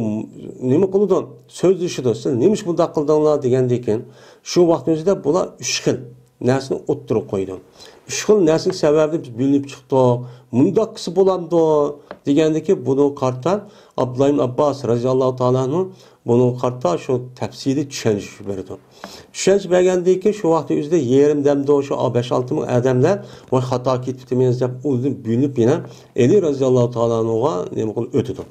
نېمە قىلىدۇ؟ سۆزلىشىدۇ. سىز نېمىشقا بۇنداق قىلدىڭلار دېگەندىن كېيىن، شۇ ۋاقىتنىڭ ئۆزىدە بۇلار ئۈچ خىل نەرسىنى ئوتتۇرىغا قويىدۇ. ئۈچ خىل نەرسىنىڭ سەۋەبىدىن بىز بۆلۈنۈپ چىقتۇق. مۇنداق قىلسا بولامدۇ؟ دېگەندىكى بۇنىڭغا قارىتا ئابدۇللا ئىبن ئابباس رەزىياللاھۇ تائالا ئەنھۇ بۇنىڭغا قارىتا شۇ تەپسىلىي چۈشەنچە بېرىدۇ. چۈشەنچە بەرگەندىن كېيىن شۇ ۋاقىتنىڭ ئۆزىدە يېرىم دەمدۇ شۇ بەش-ئالتە مىڭ ئادەملەر ۋاي خاتا كېتىپتىمىز دەپ ئۇدىن بۆلۈنۈپ يەنە ئەلى رەزىياللاھۇ تائالا ئەنھۇغا نېمە قىلىپ ئۆتىدۇ.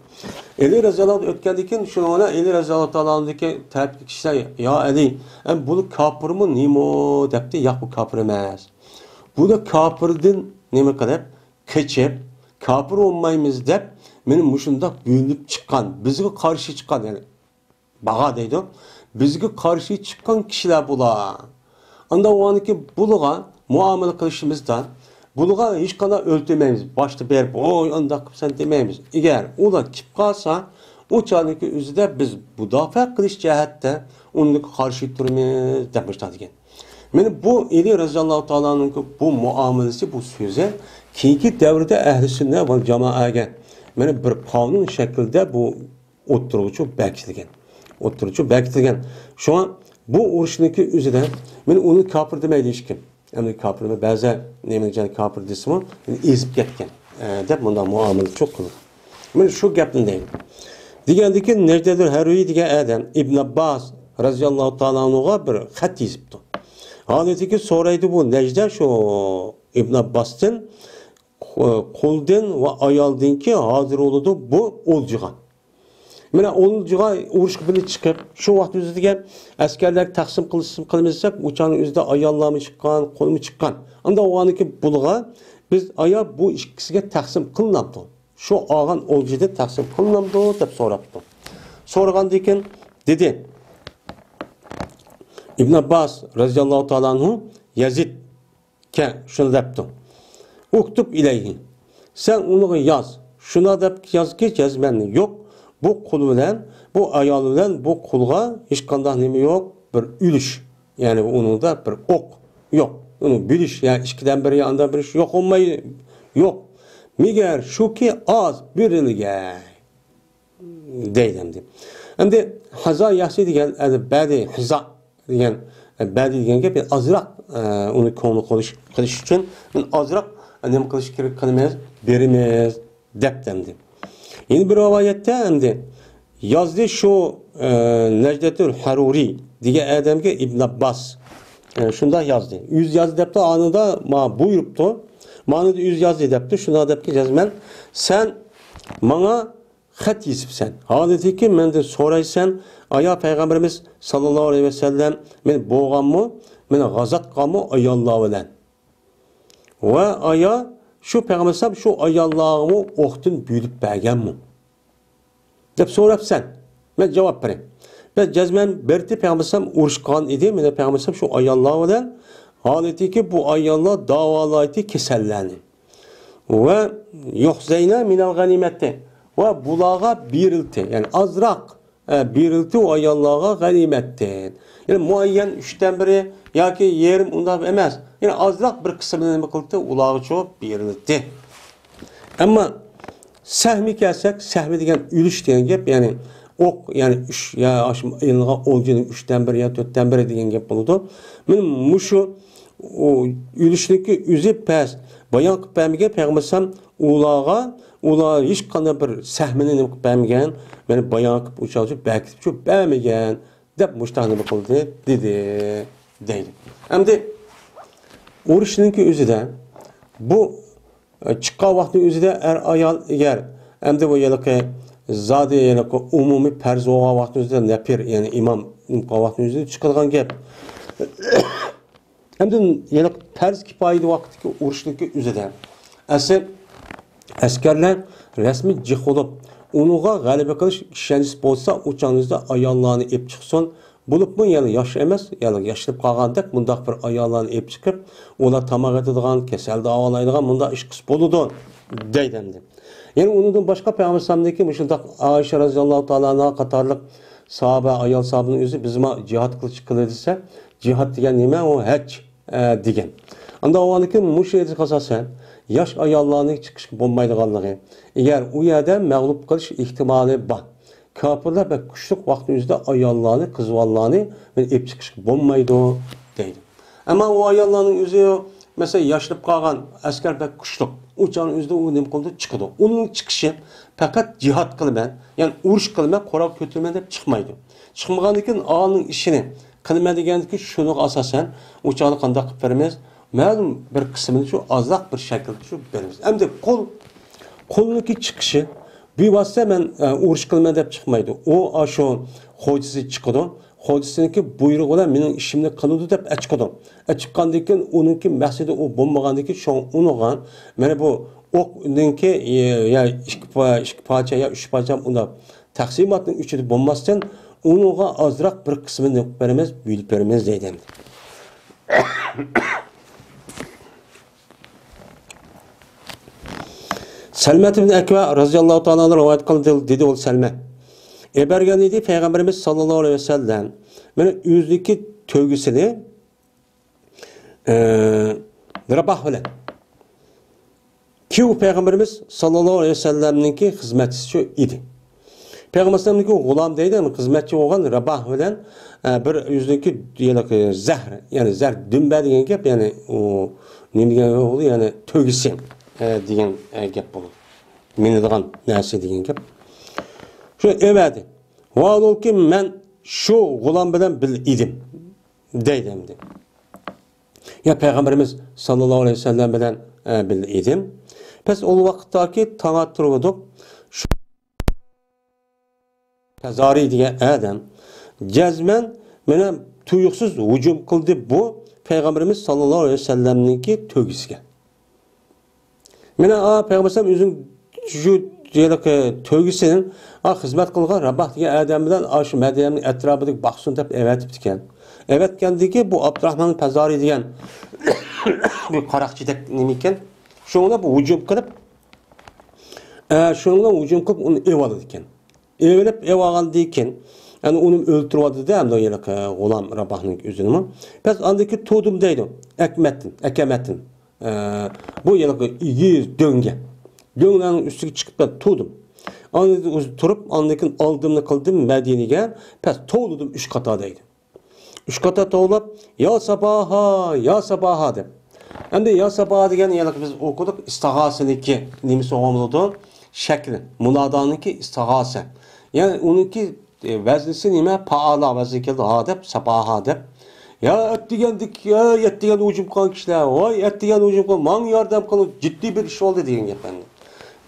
ئەلى رەزىياللاھۇ ئۆتكەندىن كېيىن شۇنىڭ بىلەن ئەلى رەزىياللاھۇ تائالا ئەنھۇدىكى تەرەپتىكى كىشىلەر يا ئەلى، ئەم بۇلار كاپىرمۇ نېمە دەپتۇ. ياق، بۇ كاپىر ئەمەس. بۇلار كاپىردىن نېمە قىلىپ قېچىپ، كاپىر بولمايمىز دەپ، مانا مۇشۇنداق بۆلۈنۈپ چىققان، بىزگە قارشى چىققان، يەنى باغا دەيدۇ. بىزگە قارشى چىققان كىشىلەر بۇلار. ئانداق بولغاندىكىن بۇلىغا مۇئامىلە قىلىشىمىزدا، بۇلىغا ھېچقانداق ئۆلتۈرمەيمىز. باشتا بېرىپ، ۋوي، ئانداق قىپسەن دېمەيمىز. ئەگەر ئۇلار كېلىپ قالسا، ئۇ چاغنىڭكى ئۆزىدە بىز مۇداپىئە قىلىش جەھەتتە ئۇنىڭغا قارشى تۇرىمىز دەپ مۇشۇنداق دېگەن. مانا بۇ ئەلى رەزىياللاھۇ تائالانىڭكى بۇ مۇئامىلىسى، بۇ سۆزى كېيىنكى دەۋردە ئەھلى سۈننە ۋەل جامائەگە مانا بىر قانۇن شەكلىدە بۇ ئوتتۇرىغىچۇ بېكىتىلگەن. ئوتتۇرىغىچۇ بېكىتىلگەن. شۇڭا بۇ ئۇرۇشنىڭكى ئۆزىدە مانا ئۇنى كاپىر دېمەيدۇ ھېچكىم. ئەمدى كاپىر، بەزى نېمىنى كاپىر دېسىمۇ، ئېزىپ كەتكەن، ئە، دەپ مۇنداق مۇئامىلىچۇ قىلىدۇ. مانا شۇ گەپنى دەيمەن. دېگەندىكىن نەجدەتۇل ھەرۇرى دېگەن ئادەم ئىبن ئابباس رەزىياللاھۇ تائالا ئەنھۇغا بىر خەت يېزىپتۇ. ھالىتىكى سورايدۇ بۇ نەجدە شۇ ئىبن ئابباستىن، قۇلدىن ۋە ئايالدىنكى ھازىر بولىدۇ بۇ ئولجىغا. مانا ئولجىغا ئۇرۇشقا بىللە چىقىپ، شۇ ۋاقىت ئۆزىدىكى ئەسكەرلەرگە تەقسىم قىلىش، قىلىمىز دېسەك، ئۇ چاغنىڭ ئۆزىدە ئاياللارمۇ چىققان، قۇلمۇ چىققان. ئاندا ئۇنىڭكى بۇلغا بىز ئايا بۇ ئىككىسىگە تەقسىم قىلىنامدۇ؟ شۇ ئالغان ئولجىدىن تەقسىم قىلىنامدۇ؟ دەپ سوراپتۇ. سورىغاندىن كېيىن دېدى ئىبن ئابباس رەزىياللاھۇ تائالا ئەنھۇ، يەزىد كە شۇنى دەپتۇ. ئۇكتۇب ئىلەيھى. سەن ئۇنىڭغا ياز. شۇنا دەپ يازكى، جەزمەن يوق. بۇ قۇل بىلەن، بۇ ئايال بىلەن بۇ قۇلغا ھېچقانداق نېمە يوق. بىر ئۈلۈش. يەنى ئۇنىڭدا بىر ئوق يوق. ئۇنى بۆلۈش، يا ئىككىدىن بىرى، يا ئاندىن بىرى يوق بولماي، يوق. مېگەر شۇكى ئاز بېرىلگەي. دەيدۇ ئەمدى. ئەمدى ھازا ياخشى دېگەن، ئەمدى بەدى ھىزا دېگەن، بەدى دېگەن گەپ، ئازراق، ئە، ئۇنى كۆڭۈل قىلىش، قىلىش ئۈچۈن مەن ئازراق نېمە قىلىش كېرەك قىلىمىز، بېرىمىز دەپتۇ ئەمدى. يەنە بىر رىۋايەتتە ئەمدى يازدى شۇ، ئە، نەجدەتۇل ھەرۇرى دېگەن ئادەمگە ئىبن ئابباس، ئە، شۇنداق يازدى. ئۆزى يازدى دەپتۇ، ئانىدا ما بۇيرۇپتۇ. مانىدا ئۆزى يازدى دەپتۇ، شۇنداق دەپتۇ جەزمەن. سەن ماڭا خەت يېزىپسەن. ھالىتىكى مەندىن سورايسەن، ئايا پەيغەمبىرىمىز ساللاللاھۇ ئەلەيھى ۋەسەللەم مەن بولغانمۇ، مەن غازاتقانمۇ ئاياللار بىلەن؟ ۋە ئايا شۇ پەيغەمبەر ئەلەيھىسسالام شۇ ئاياللارغىمۇ ئوقتىن بۆلۈپ بەرگەنمۇ؟ دەپ سوراپسەن. مەن جاۋاب بېرەي. بەس جەزمەن بەردى، پەيغەمبەر ئەلەيھىسسالام ئۇرۇش قىلغان ئىدى. مانا پەيغەمبەر ئەلەيھىسسالام شۇ ئاياللار بىلەن ھالىتىكى بۇ ئاياللار داۋالايتتى كېسەللەرنى. ۋە يۇخزەينە مىنەل غەنىمەتى. ۋە بۇلارغا بېرىلدى. يەنى ئازراق، ئە، بېرىلدى ئۇ ئاياللارغا غەنىيمەتتىن. يەنى مۇئەييەن ئۈچتىن بىرى ياكى يېرىم ئۇنداق ئەمەس. يەنى ئازراق بىر قىسمىنى نېمە قىلدى؟ ئۇلارغىچۇ بېرىلدى. ئەمما سەھمى كەلسەك، سەھمى دېگەن ئۈلۈش دېگەن گەپ، يەنى ئوق، يەنى ئۈچ، يا ئاشۇ ئېلىنغان ئولجىنىڭ ئۈچتىن بىرى يا تۆتتىن بىرى دېگەن گەپ بولىدۇ. مانا مۇشۇ ئۇ ئۈلۈشنىڭكى ئۆزى پەس، بايان قىلىپ بەرمىگەن پەيغەمبەر ئەلەيھىسسالام ئۇلارغا، ئۇلار ھېچقانداق بىر سەھمىنى نېمە قىلىپ بەرمىگەن، مانا بايان قىلىپ ئۇ چاغدا بەركىتىپچۇ بەرمىگەن دەپ مۇشۇنداق نېمە قىلدى، دېدى، دەيدۇ. ئەمدى ئۇرۇشنىڭكى ئۆزىدە بۇ، ئە، چىققان ۋاقىتنىڭ ئۆزىدە ئەر-ئايال ئەگەر، ئەمدى بۇ ھېلىقى زادى ھېلىقى ئومۇمىي پەرز بولغان ۋاقىتنىڭ ئۆزىدە نەپىر، يەنى ئىمام قىلغان ۋاقىتنىڭ ئۆزىدە چىقىدىغان گەپ. ئەمدى يەنە پەرز كىپايە ۋاقىتتىكى ئۇرۇشنىڭكى ئۆزىدە ئەسلى ئەسكەرلەر رەسمىي جىق بولۇپ، ئۇنىڭغا غەلىبە قىلىش ئىشەنچىسى بولسا، ئۇ چاغنىڭىزدا ئاياللارنى ئېلىپ چىقسۇن. بولۇپمۇ يەنە ياش ئەمەس، يەنە ياشىنىپ قالغاندەك مۇنداق بىر ئاياللارنى ئېلىپ چىقىپ، ئۇلار تاماق ئېتىدىغان، كېسەل داۋالايدىغان مۇنداق ئىش قىلسا بولىدۇ، دەيدۇ ئەمدى. يەنە ئۇنىڭدىن باشقا پەيغەمبەر ئەلەيھىسسالامدىكى مۇشۇنداق ئائىشە رەزىياللاھۇ تائالا ئەنھا قاتارلىق ساھابە، ئايال ساھابىنىڭ ئۆزى بىزمۇ جىھاد قىلىش قىلى دېسە، جىھاد دېگەن نېمە؟ ئۇ ھەج، ئە، دېگەن. ئاندا ئۇنىڭدىكى مۇشۇ ھەدىسكە ئاساسەن، ياش ئاياللارنى چىقىشقا بولمايدىغانلىقى، ئەگەر ئۇ يەردە مەغلۇپ قىلىش ئېھتىمالى بار. كاپىرلار بەك كۈچلۈك ۋاقىتنىڭ ئۆزىدە ئاياللارنى، قىزۋاللارنى ئېلىپ چىقىشقا بولمايدۇ، دەيدۇ. ئەمما ئۇ ئاياللارنىڭ ئۆزى، مەسىلەن، ياشىنىپ قالغان، ئەسكەر بەك كۈچلۈك، ئۇ چاغنىڭ ئۆزىدە ئۇ نېمە قىلىدۇ؟ چىقىدۇ. ئۇنىڭ چىقىشى پەقەت جىھاد قىلىمەن، يەنى ئۇرۇش قىلىمەن، قورال كۆتۈرىمەن دەپ چىقمايدۇ. چىقمىغاندىن كېيىن ئالىنىڭ ئىشىنى قىلىمەن دېگەندىكى شۇنىڭغا ئاساسەن، ئۇ چاغدا قانداق قىلىپ بېرىمىز؟ مەلۇم بىر قىسمىنى شۇ ئازراق بىر شەكىلدە شۇ بېرىمىز. ئەمدى قۇل، قۇلنىڭكى چىقىشى، بىۋاسىتە مەن، ئە، ئۇرۇش قىلىمەن دەپ چىقمايدۇ. ئۇ ئاشۇ خوجىسى چىقىدۇ. خوجىسىنىڭكى بۇيرۇقى بىلەن مېنىڭ ئىشىمنى قىلىدۇ دەپ ئەچىقىدۇ. ئەچىققاندىن كېيىن ئۇنىڭكى مەقسىتى ئۇ بولمىغاندىن كېيىن شۇڭا ئۇنىڭغا مانا بۇ ئوقنىڭكى، ئە، يا ئىككى پا-، ئىككى پارچە يا ئۈچ پارچە ئۇنداق تەقسىماتنىڭ ئىچىدە بولماستىن، ئۇنىڭغا ئازراق بىر قىسمىنى بېرىمىز، بۆلۈپ بېرىمىز دەيدۇ. سەلمەت ئىبن ئەكۋە رەزىياللاھۇ تائالا ئەنھۇ رىۋايەت قىلدى، دېدى ئۇ سەلمە. ئەپەرگەن ئىدى پەيغەمبىرىمىز ساللاللاھۇ ئەلەيھى ۋەسەللەم. مانا ئۆزىنىڭكى تۆگىسىنى، ئە، راباھ بىلەن. كى ئۇ پەيغەمبىرىمىز ساللاللاھۇ ئەلەيھى ۋەسەللەمنىڭكى خىزمەتچىسى ئىدى. پەيغەمبەر ئەلەيھىسسالامنىڭكى غۇلام دەيدۇ، خىزمەتچى بولغان راباھ بىلەن، ئە، بىر ئۆزىنىڭكى ھېلىقى زەھر، يەنى زەر دۈمبە دېگەن گەپ، يەنى ئۇ نېمە دېگەن گەپ بولىدۇ؟ يەنى تۆگىسى، ئە، دېگەن، ئە، گەپ بولىدۇ. مىنىدىغان نەرسە دېگەن گەپ. شۇ ئەۋەدى. ۋاھالۇكى، مەن شۇ غۇلام بىلەن بىللە ئىدىم، دەيدۇ ئەمدى. يا پەيغەمبىرىمىز ساللاللاھۇ ئەلەيھى ۋەسەللەم بىلەن، ئە، بىللە ئىدىم. بەس ئۇ ۋاقىتتاكى تاڭ ئاتتۇرۇۋىدۇق. شۇ پەزارى دېگەن ئادەم جەزمەن مېنى تۇيۇقسىز ھۇجۇم قىلدى بۇ پەيغەمبىرىمىز ساللاللاھۇ ئەلەيھى ۋەسەللەمنىڭكى تۆگىسىگە. مانا، ئا، پەيغەمبەر ئۆزىنىڭ شۇ ھېلىقى تۆگىسىنىڭ، ئا، خىزمەت قىلغان راباھ دېگەن ئادەم بىلەن، ئا، شۇ مەدىنەنىڭ ئەتراپىدىكى باغ سۇنى دەپ ئەۋەتىپتىكەن. ئەۋەتكەندىكى بۇ ئابدۇراھمان پەزارى دېگەن بىر قاراقچىدەك نېمە ئىكەن، شۇنىڭغا بۇ ھۇجۇم قىلىپ، ئە، شۇنىڭغا ھۇجۇم قىلىپ ئۇنى ئېۋالىدىكەن. ئېۋىلىپ ئېۋالغاندىن كېيىن، يەنى ئۇنى ئۆلتۈرۈۋاتىدۇ ئەمدى ھېلىقى غۇلام راباھنىڭ ئۆزىنىمۇ. بەس ئاندىن كېيىن تۇردۇم دەيدۇ. ئەكمەتتىن، ئەكەمەتتىن. ئە، بۇ ھېلىقى ئېگىز دۆڭگە. دۆڭلەرنىڭ ئۈستىگە چىقىپ مەن تۇردۇم. ئاندىن ئۆزى تۇرۇپ، ئاندىن كېيىن ئالدىمنى قىلدىم مەدىنىگە، پەس توۋلىدىم ئۈچ قاتا دەيدۇ. ئۈچ قاتا توۋلاپ، يا ساباھا، يا ساباھا دەپ. ئەمدى يا ساباھا دېگەن ھېلىقى بىز ئوقۇدۇق، ئىستىغاسىنىڭكى نېمىسى بولغان بولىدۇ؟ شەكلى، مۇنادانىڭكى ئىستىغاسە. يەنى ئۇنىڭكى ئە، ۋەزنىسى نېمە؟ پائالا ۋەزنى كېلىدۇ، ھا دەپ، ساپاھا دەپ. يا ئەتىگەندىك، يا ئەتىگەندە ھۇجۇم قىلغان كىشىلەر، ۋاي ئەتىگەندە ھۇجۇم قىلغان، ماڭا ياردەم قىلىڭ، جىددىي بىر ئىش بولدى دېگەن گەپ ئەمدى.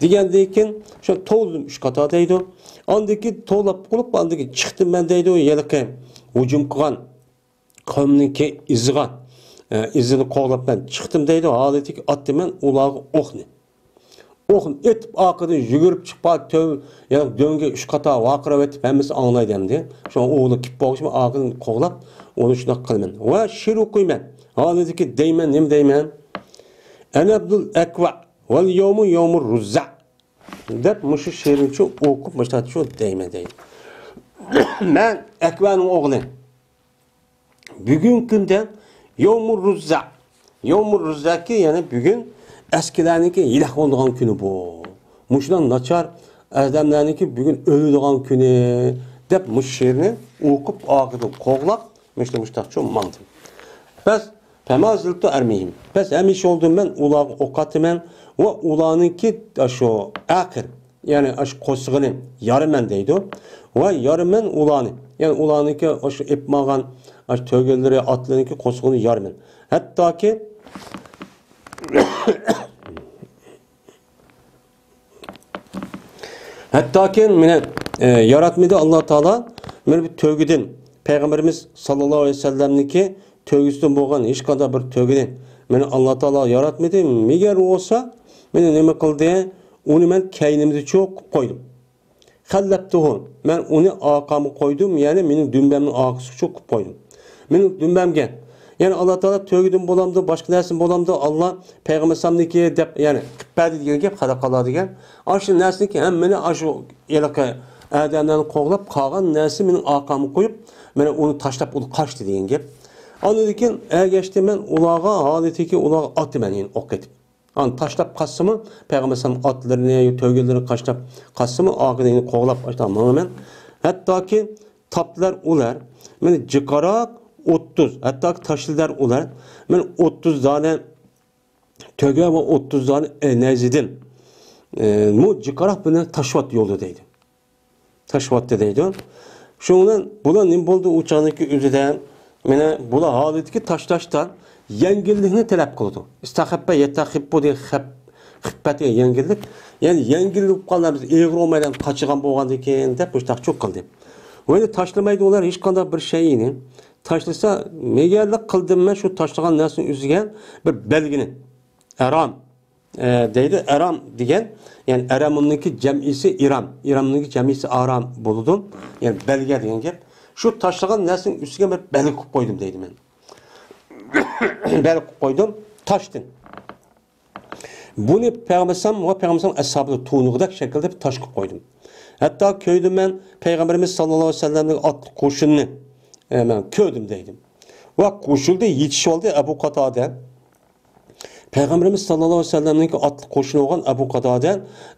دېگەندىن كېيىن، شۇ توۋلىدىم ئۈچ قاتا دەيدۇ. ئاندىن كېيىن توۋلاپ قۇلۇپ، ئاندىن كېيىن چىقتىم مەن دەيدۇ، ھېلىقى ھۇجۇم قىلغان قەۋمنىڭكى ئىزىغا، ئە، ئىزىنى قوغلاپ مەن چىقتىم دەيدۇ، ھالىتىگە ئاتتىم مەن، ئۇلارغا ئوقنى. ئوقنى ئېتىپ، ئارقىدىن يۈگۈرۈپ چىقىپ، تۆ-، يەنە دۆڭگە ئۈچ قاتا ۋارقىراۋېتىپ، ھەممىسى ئاڭلايدۇ ئەمدى. شۇڭا ئۇلار كېلىپ بولغۇچە ئارقىدىن قوغلاپ، ئۇنى شۇنداق قىلىمەن. ۋە شېئىر ئوقۇيمەن. ھالىدىكى دەيمەن، نېمە دەيمەن؟ ئەنە ئابدۇل ئەكۋە ۋەل يەۋمۇ يەۋمۇر رۇززە دەپ مۇشۇ شېئىرنى شۇ ئوقۇپ، مۇشۇنداق شۇ دەيمەن دەيدۇ. مەن ئەكۋەنىڭ ئوغلى. بۈگۈنكى كۈندە يومۇر رۇززا. يومۇر رۇززاكى، يەنى بۈگۈن ئەسكىلەرنىڭكى ھېلاك بولىدىغان كۈنى بۇ. مۇشۇنداق ناچار ئادەملەرنىڭكى بۈگۈن ئۆلىدىغان كۈنى، دەپ مۇشۇ شېئىرنى ئوقۇپ، ئارقىدىن قوغلاپ، مۇشۇنداق مۇشۇنداقچە ماڭدىم. بەس، پەما زىلتۇ ئەرمىھىم. بەس، ھەمىشە بولدۇم مەن ئۇلارغا ئوق ئاتىمەن ۋە ئۇلارنىڭكى شۇ ئاخىر يەنى ئاشۇ قورسىقىنى يارىمەن دەيدۇ. ۋە يارىمەن ئۇلارنى، يەنى ئۇلارنىڭكى ئاشۇ ئېلىپ ماڭغان ئاشۇ تۆگىلىرى، ئاتلىرىنىڭكى قورسىقىنى يارىمەن. ھەتتاكى، ھەتتاكى مېنى، ئە، ياراتمىدى ئاللا تائالا، مېنى بىر تۆگىدىن، پەيغەمبىرىمىز ساللاللاھۇ ئەلەيھى ۋەسەللەمنىڭكى تۆگىسىدىن بولغان ھېچقانداق بىر تۆگىنى مېنى ئاللا تائالا ياراتمىدى. مېگەر بولسا، مېنى نېمە قىلدى؟ ئۇنى مەن كەينىمدە چوقۇپ قويدۇم. خەللەپتۇھۇ، مەن ئۇنى ئارقامغا قويدۇم، يەنى مېنىڭ دۈمبەمنىڭ ئارقىسىغا چوقۇپ قويدۇم. مېنىڭ دۈمبەمگە، يەنى ئاللا تائالا تۆگىدىن بولامدۇ، باشقا نەرسىدىن بولامدۇ، ئاللا پەيغەمبەر ئەلەيھىسسالامنىڭكى دەپ، يەنى قىلىپ بەردى دېگەن گەپ، خەلقاللا دېگەن. ئاشۇ نەرسىنىڭكى ھەممىنى ئاشۇ ھېلىقى ئادەملەرنى قوغلاپ، قالغان نەرسە مېنىڭ ئارقامغا قويۇپ، مېنى ئۇنى تاشلاپ، ئۇ قاچتى دېگەن گەپ. ئاندىن كېيىن ئەگەشتىم مەن ئۇلارغا، ھالىتىكى ئۇلارغا ئاتتىم مەن يەنە ئوق ئېتىپ. ئانا تاشلاپ قاچسىمۇ، پەيغەمبەر ئەلەيھىسسالام ئاتلىرىنى، تۆگىلىرىنى تاشلاپ قاچسىمۇ، ئارقىدىن يەنە قوغلاپ ئاشۇنداق ماڭىمەن. ھەتتاكى تاپتىلار ئۇلار مېنى جىقراق ئوتتۇز، ھەتتاكى تاشلىدىلار ئۇلار مېنى ئوتتۇز دانە تۆگە ۋە ئوتتۇز دانە، ئە، نەيزىدىن، ئە، مۇ جىقراق بىلەن تاشلاۋاتتى يولدا دەيدۇ. تاشلاۋاتتى دەيدۇ. شۇنىڭ بىلەن بۇلار نېمە بولدى ئۇ چاغدىكى ئۆزىدە؟ مانا بۇلار ھالىتىكى تاشلاشتا يەڭگىللىكنى تەلەپ قىلىدۇ. ئىستەخەپپە يەتەخىپپۇ دېگەن خەپ-، خىپپەت دېگەن يەڭگىللىك. يەنى يەڭگىل بولۇپ قالغان، بىز ئېغىر بولمايدىغان قاچىغان بولغاندىكىن دەپ مۇشۇنداق چوق قىلدى. ۋە تاشلىمايدۇ ئۇلار ھېچقانداق بىر شەيئىنى. تاشلىسا، مەگەرلىك قىلدىم مەن شۇ تاشلىغان نەرسىنىڭ ئۆزىگە بىر بەلگىنى. ئەرام. ئە، دەيدۇ، ئەرام دېگەن، يەنى ئەرەمۇننىڭكى جەمئىسى ئىرام، ئىرامنىڭكى جەمئىسى ئارام بولىدۇ. يەنى بەلگە دېگەن گەپ. شۇ تاشلىغان نەرسىنىڭ ئۈستىگە بىر بەلگە قىلىپ قويدۇم دەيدۇ مەن. بەلگە قىلىپ قويدۇم تاشتىن. بۇنى پەيغەمبەر ئەلەيھىسسالام ۋە پەيغەمبەر ئەلەيھىسسالام ئەسھابىدا تونۇغۇدەك شەكىلدە بىر تاش قىلىپ قويدۇم. ھەتتا كۆردۈم مەن پەيغەمبىرىمىز ساللاللاھۇ ئەلەيھى ۋەسەللەمنىڭ ئاتلىق قوشۇنىنى، ئە، مەن كۆردۈم دەيدۇ. ۋە قوشۇلدى، يېتىشىۋالدى ئەبۇ قاتادە. پەيغەمبىرىمىز ساللاللاھۇ ئەلەيھى ۋەسەللەمنىڭكى ئاتلىق قوشۇنى بولغان ئەبۇ قاتادە،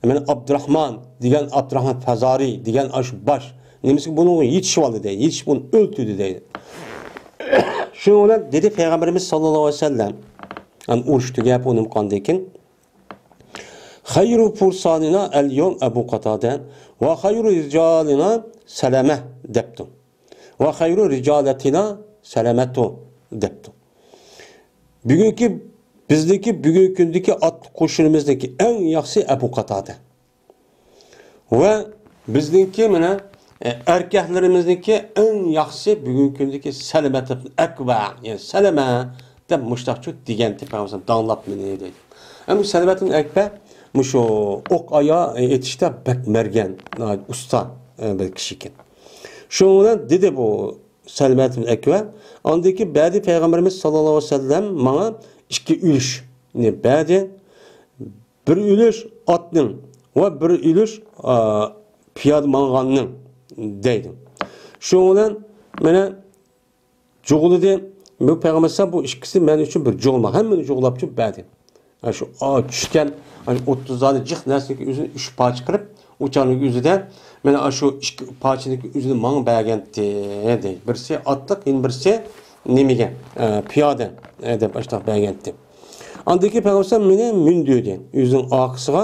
مانا ئابدۇراھمان دېگەن، ئابدۇراھمان پەزارى دېگەن ئاشۇ باش نېمىسى بۇنىڭغا يېتىشىۋالدى دەيدۇ، يېتىشىپ ئۇنى ئۆلتۈردى دەيدۇ. شۇنىڭ بىلەن دېدى پەيغەمبىرىمىز ساللاللاھۇ ئەلەيھى ۋەسەللەم، يەنى ئۇرۇش تۈگەپ ئۇنىمقاندىن كېيىن، خەيرۇ پۇرسانىنا ئەل يوم ئەبۇ قاتادە، ۋە خەيرۇ رىجالىنا سەلەمە دەپتۇ. ۋە خەيرۇ رىجالەتىنا سەلەمەتۇ دەپتۇ. بۈگۈنكى، بىزنىڭكى بۈگۈنكى كۈندىكى ئات قوشۇنىمىزنىڭكى ئەڭ ياخشىسى ئەبۇ قاتادە. ۋە بىزنىڭكى مانا، ئە، ئەركەكلىرىمىزنىڭكى ئەڭ ياخشىسى بۈگۈنكى كۈندىكى سەلەمەت ئەكۋە، يەنى سەلەمە دەپ مۇشتاقچۇ دېگەنتى پەيغەمبەر داڭلاپ مېنى دەيدۇ. ئەمما سەلەمەت ئەكۋە مۇشۇ ئوق ئايا ئېتىشتا بەك مەرگەن، ناھايىتى ئۇستا، ئە، بىر كىشى ئىكەن. شۇنىڭ بىلەن دېدى بۇ سەلەمەت ئەكۋە، ئاندىن كېيىن بەدى پەيغەمبىرىمىز ساللاللاھۇ ئەلەيھى ۋەسەللەم ماڭا ئىككى ئۈلۈشنى بەردى. بىر ئۈلۈش ئاتنىڭ ۋە بىر ئۈلۈش، ئا، پىيادە ماڭغاننىڭ دەيدۇ. شۇنىڭ بىلەن مانا جۇغلىدى. بۇ پەيغەمبەر ئەلەيھىسسالام بۇ ئىككىسى مەن ئۈچۈن بىر جۇغلىما، ھەممىنى جۇغلاپچۇ بەردى. ئاشۇ، ئا، چۈشكەن، ئاشۇ ئوتتۇز دانە جىق نەرسىنىڭكى ئۆزىنى ئۈچ پارچە قىلىپ، ئوچاننىڭ ئۆزىدە، مانا ئاشۇ ئىككى پارچىنىڭكى ئۆزىنى ماڭا بەرگەنتى، دەيدۇ. بىرسى ئاتلىق، يەنە بىرسى نېمىگە، ئە، پىيادە، ئە، دەپ ئاشۇنداق بەرگەنتى. ئاندىن كېيىن پەيغەمبەر مېنى مىندۈردى. ئۆزىنىڭ ئارقىسىغا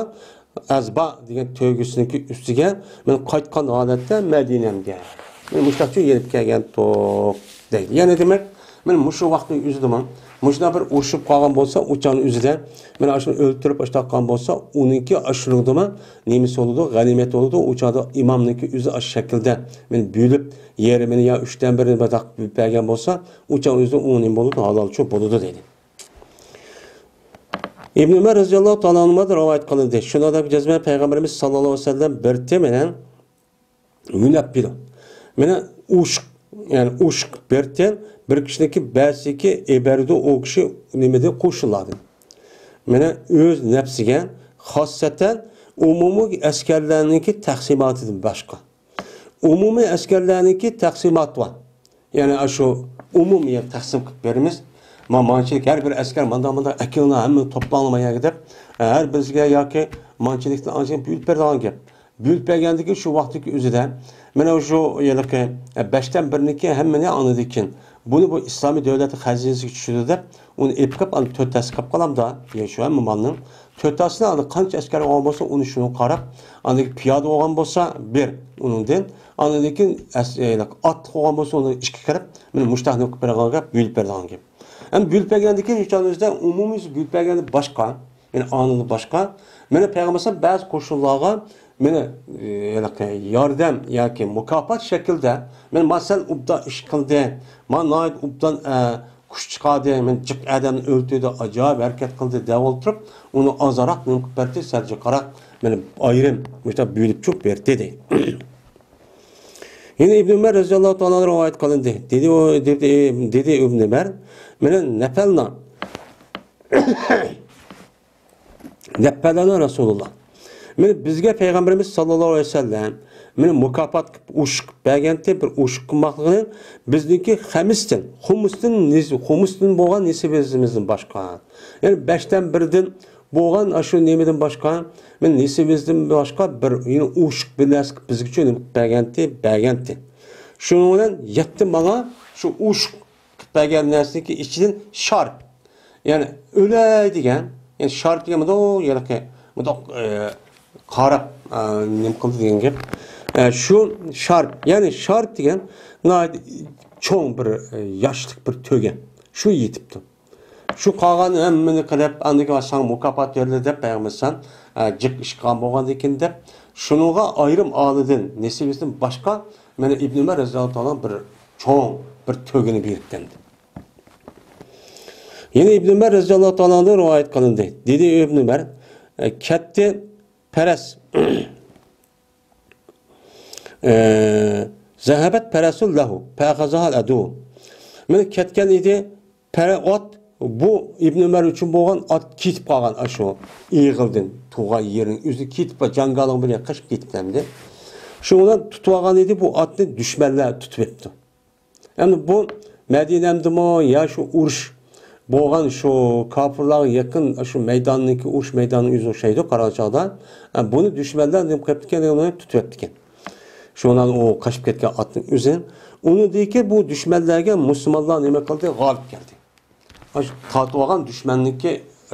ئەزبا دېگەن تۆگىسىنىڭكى ئۈستىگە مەن قايتقان ھالەتتە مەدىنەمگە. مەن مۇشۇنداقچە يېنىپ كەلگەنتۇق دەيدۇ. يەنى دېمەك، مەن مۇشۇ ۋاقىتنىڭ ئۆزىدىمۇ مۇشۇنداق بىر ئۇرۇشۇپ قالغان بولسا، ئۇچانىڭ ئۆزىدە مەن ئاشۇنى ئۆلتۈرۈپ ئاشتاققان بولسا، ئۇنىڭكى ئاشۇنىڭدىمۇ نېمىسى بولىدۇ، غەنىيمەت بولىدۇ. ئۇ چاغدا ئىمامنىڭكى ئۆزى ئاشۇ شەكىلدە مەن بۆلۈپ، يېرىمىنى يا ئۈچتىن بىرىنى بەرگەن بولسا، ئۇچانىڭ ئۆزى ئۇنىڭ نېمە بولىدۇ، ھالالچۇ بولىدۇ دەيدۇ. ئىبن ئۆمەر رەزىياللاھۇ تائالا ئەنھۇمدىن رىۋايەت قىلىندى. شۇنىڭدا جەزمەن پەيغەمبىرىمىز ساللاللاھۇ ئەلەيھى ۋەسەللەم بىرتى مېنىڭ يۇنەپپىلۇ. مېنى ئوشۇق، يەنى ئوشۇق بىرتى بىر كىشىنىڭكى بەسىكى ئېبەردۇ، ئۇ كىشى نېمىدە قوشۇنلاردىن. مېنى ئۆز نەپسىگە خاسسەتەن ئومۇمىي ئەسكەرلەرنىڭكى تەقسىماتىدىن باشقا. ئومۇمىي ئەسكەرلەرنىڭكى تەقسىماتى بار. يەنى ئاشۇ ئومۇمىي تەقسىم قىلىپ بېرىمىز. ما-، مانچىلىك ھەر بىر ئەسكەر مانداق، مانداق ئەكېلىڭلار، ھەممىنى توپلاڭلار ما يەرگە دەپ، ھەر بىرسىگە ياكى مانچىلىكتىن ئانچىلىك بۆلۈپ بېرىدىغان گەپ. بۆلۈپ بەرگەندىن كېيىن شۇ ۋاقىتتىكى ئۆزىدە، مانا شۇ ھېلىقى بەشتىن بىرىنىڭكى ھەممىنى ئاندىن كېيىن، بۇنى بۇ ئىسلامىي دۆلەتنىڭ خەزىنىسىگە چۈشۈرىدۇ دەپ، ئۇنى ئېلىپ كېلىپ، ئاندىن تۆت ھەسسە قىلىپ قالامدا، يا شۇ ھەممە مالنىڭ تۆت ھەسسىنى ئاندىن قانچە ئەسكەر بولغان بولسا، ئۇنى شۇنىڭغا قاراپ، ئاندىن كېيىن پىيادە بولغان بولسا، بىر ئۇنىڭدىن، ئاندىن كېيىن ئەس-، ئاتلىق بولغان بولسا، ئۇنى ئىككى قىلىپ، مانا مۇشۇنداق نېمە قىلىپ بېرىدىغان گەپ، بۆلۈپ بېرىدىغان گەپ. ئەمدى بۆلۈپ بەرگەندىن كېيىن، ئۆمىمىز بۆلۈپ بەرگەندە باشقا، يەنى ئانىدىن باشقا، مانا پەيغەمبەر بەزى قوشۇنلارغا مانا، ئە، ھېلىقى ياردەم ياكى مۇكاپات شەكلىدە، مانا، ما سەن ئوبدان ئىش قىلدىڭ، ما ناھايىتى ئوبدان، ئە، كۈچ چىقاردىڭ، مانا جىق ئادەمنى ئۆلتۈردۈڭ، ئاجايىپ ھەرىكەت قىلدىڭ دەپ ئولتۇرۇپ، ئۇنى ئازراق نېمە قىلىپ بەردى، سەل جىقراق، مانا ئايرىم مۇشۇنداق بۆلۈپ چۈشۈپ بەردى دەيدۇ. يەنە ئىبن ئۆمەر رەزىياللاھۇ تائالا ئەنھۇ رىۋايەت قىلىندى. دېدى ئۇ، دېدى، دېدى ئىبن ئۆمەر، مانا نەپەلنا، نەپەلنا رەسۇلۇللا. مانا بىزگە پەيغەمبىرىمىز ساللاللاھۇ ئەلەيھى ۋەسەللەم مانا مۇكاپات قىلىپ ئوشۇق قىلىپ بەرگەنتى، بىر ئوشۇق قىلماقلىقىنى بىزنىڭكى خەمىستىن، خۇمۇستىن نىس-، خۇمۇستىن بولغان نېسىۋىمىزدىن باشقا. يەنى بەشتىن بىردىن بولغان ئاشۇ نېمىدىن باشقا، مانا نېسىۋىمىزدىن باشقا بىر، يەنە ئوشۇق بىر نەرسە قىلىپ بىزگىچە نېمە قىلىپ بەرگەنتى، بەرگەنتى. شۇنىڭ بىلەن يەتتە ماڭا شۇ ئوشۇق قىلىپ بەرگەن نەرسىنىڭكى ئىچىدىن شارپ، يەنى ئۆلەي دېگەن، يەنى شارپ دېگەن مۇنداق، ھېلىقى مۇنداق، ئە، قاراپ، ئە، نېمە قىلدى دېگەن گەپ. ئە، شۇ شارپ، يەنى شارپ دېگەن ناھايىتى چوڭ بىر، ئە، ياشلىق بىر تۆگە. شۇ يېتىپتۇ. شۇ قالغان ھەممىنى قىلىپ، ئاندىن كېيىن ساڭا مۇكاپات بېرىلدى دەپ پەيغەمبەر ئەلەيھىسسالام، ئە، جىق ئىش قىلغان بولغاندىكىن دەپ، شۇنىڭغا ئايرىم ئالىدىن، نېسىۋىسىدىن باشقا، مانا ئىبن ئۆمەر رەزىياللاھۇ تائالا بىر چوڭ بىر تۆگىنى بېرىپتىكەن. يەنە ئىبن ئۆمەر رەزىياللاھۇ تائالا ئەنھۇدىن رىۋايەت قىلىندى. دېدى ئىبن ئۆمەر، ئە، كەتتى پەرەس. ئە، زەھەبەت پەرەسۇن لەھۇ، فەئەخەزەھەل ئەدۇۋۋۇ. مانا كەتكەن ئىدى، پەرە-، ئات، بۇ ئىبن ئۆمەر ئۈچۈن بولغان ئات كېتىپ قالغان ئاشۇ ئېغىلدىن، تۇرغان يېرىنىڭ ئۆزى كېتىپ، جاڭگالنىڭ بىر يەرگە قېچىپ كېتىپتۇ ئەمدى. شۇنىڭ بىلەن تۇتۇۋالغان ئىدى، بۇ ئاتنى دۈشمەنلەر تۇتۇۋېتىپتۇ. ئەمدى بۇ مەدىنەمدىمۇ يا شۇ ئۇرۇش بولغان شۇ كاپىرلارغا يېقىن شۇ مەيداننىڭكى، ئۇرۇش مەيدانىنىڭ ئۆزى ئوخشايدۇ قارىغان چاغدا. ئە، بۇنى دۈشمەنلەر نېمە قىلىپتىكەن، ئۇنى تۇتۇۋېتىپتىكەن. شۇنىڭ ئۇ قېچىپ كەتكەن ئاتنىڭ ئۆزىنى. ئۇنىڭدىن كېيىن بۇ دۈشمەنلەرگە مۇسۇلمانلار نېمە قىلدى؟ غالىب كەلدى. ئاشۇ تارتىۋالغان دۈشمەننىڭكى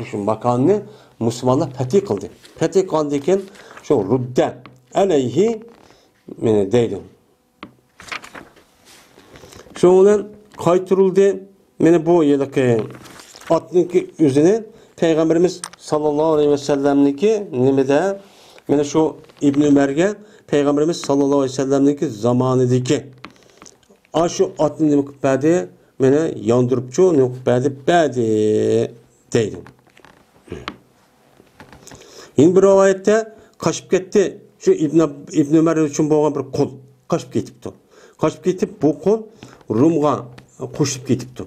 شۇ ماكانىنى مۇسۇلمانلار پەتھى قىلدى. پەتھى قىلغاندىن كېيىن شۇ رۇددە، ئەلەيھى، مانا دەيدۇ. شۇنىڭ بىلەن قايتۇرۇلدى. مانا بۇ ھېلىقى ئاتنىڭكى ئۆزىنى پەيغەمبىرىمىز ساللاللاھۇ ئەلەيھى ۋەسەللەمنىڭكى نېمىدە، مانا شۇ ئىبن ئۆمەرگە پەيغەمبىرىمىز ساللاللاھۇ ئەلەيھى ۋەسەللەمنىڭكى زامانىدىكى ئاشۇ ئاتنى نېمە قىلىپ بەردى؟ مانا ياندۇرۇپچۇ نېمە قىلىپ بەردى؟ بەردى دەيدۇ. يەنە بىر رىۋايەتتە قاچىپ كەتتى. شۇ ئىبن، ئىبن ئۆمەر ئۈچۈن بولغان بىر قۇل قاچىپ كېتىپتۇ. قاچىپ كېتىپ، بۇ قۇل رومغا قوشۇلۇپ كېتىپتۇ.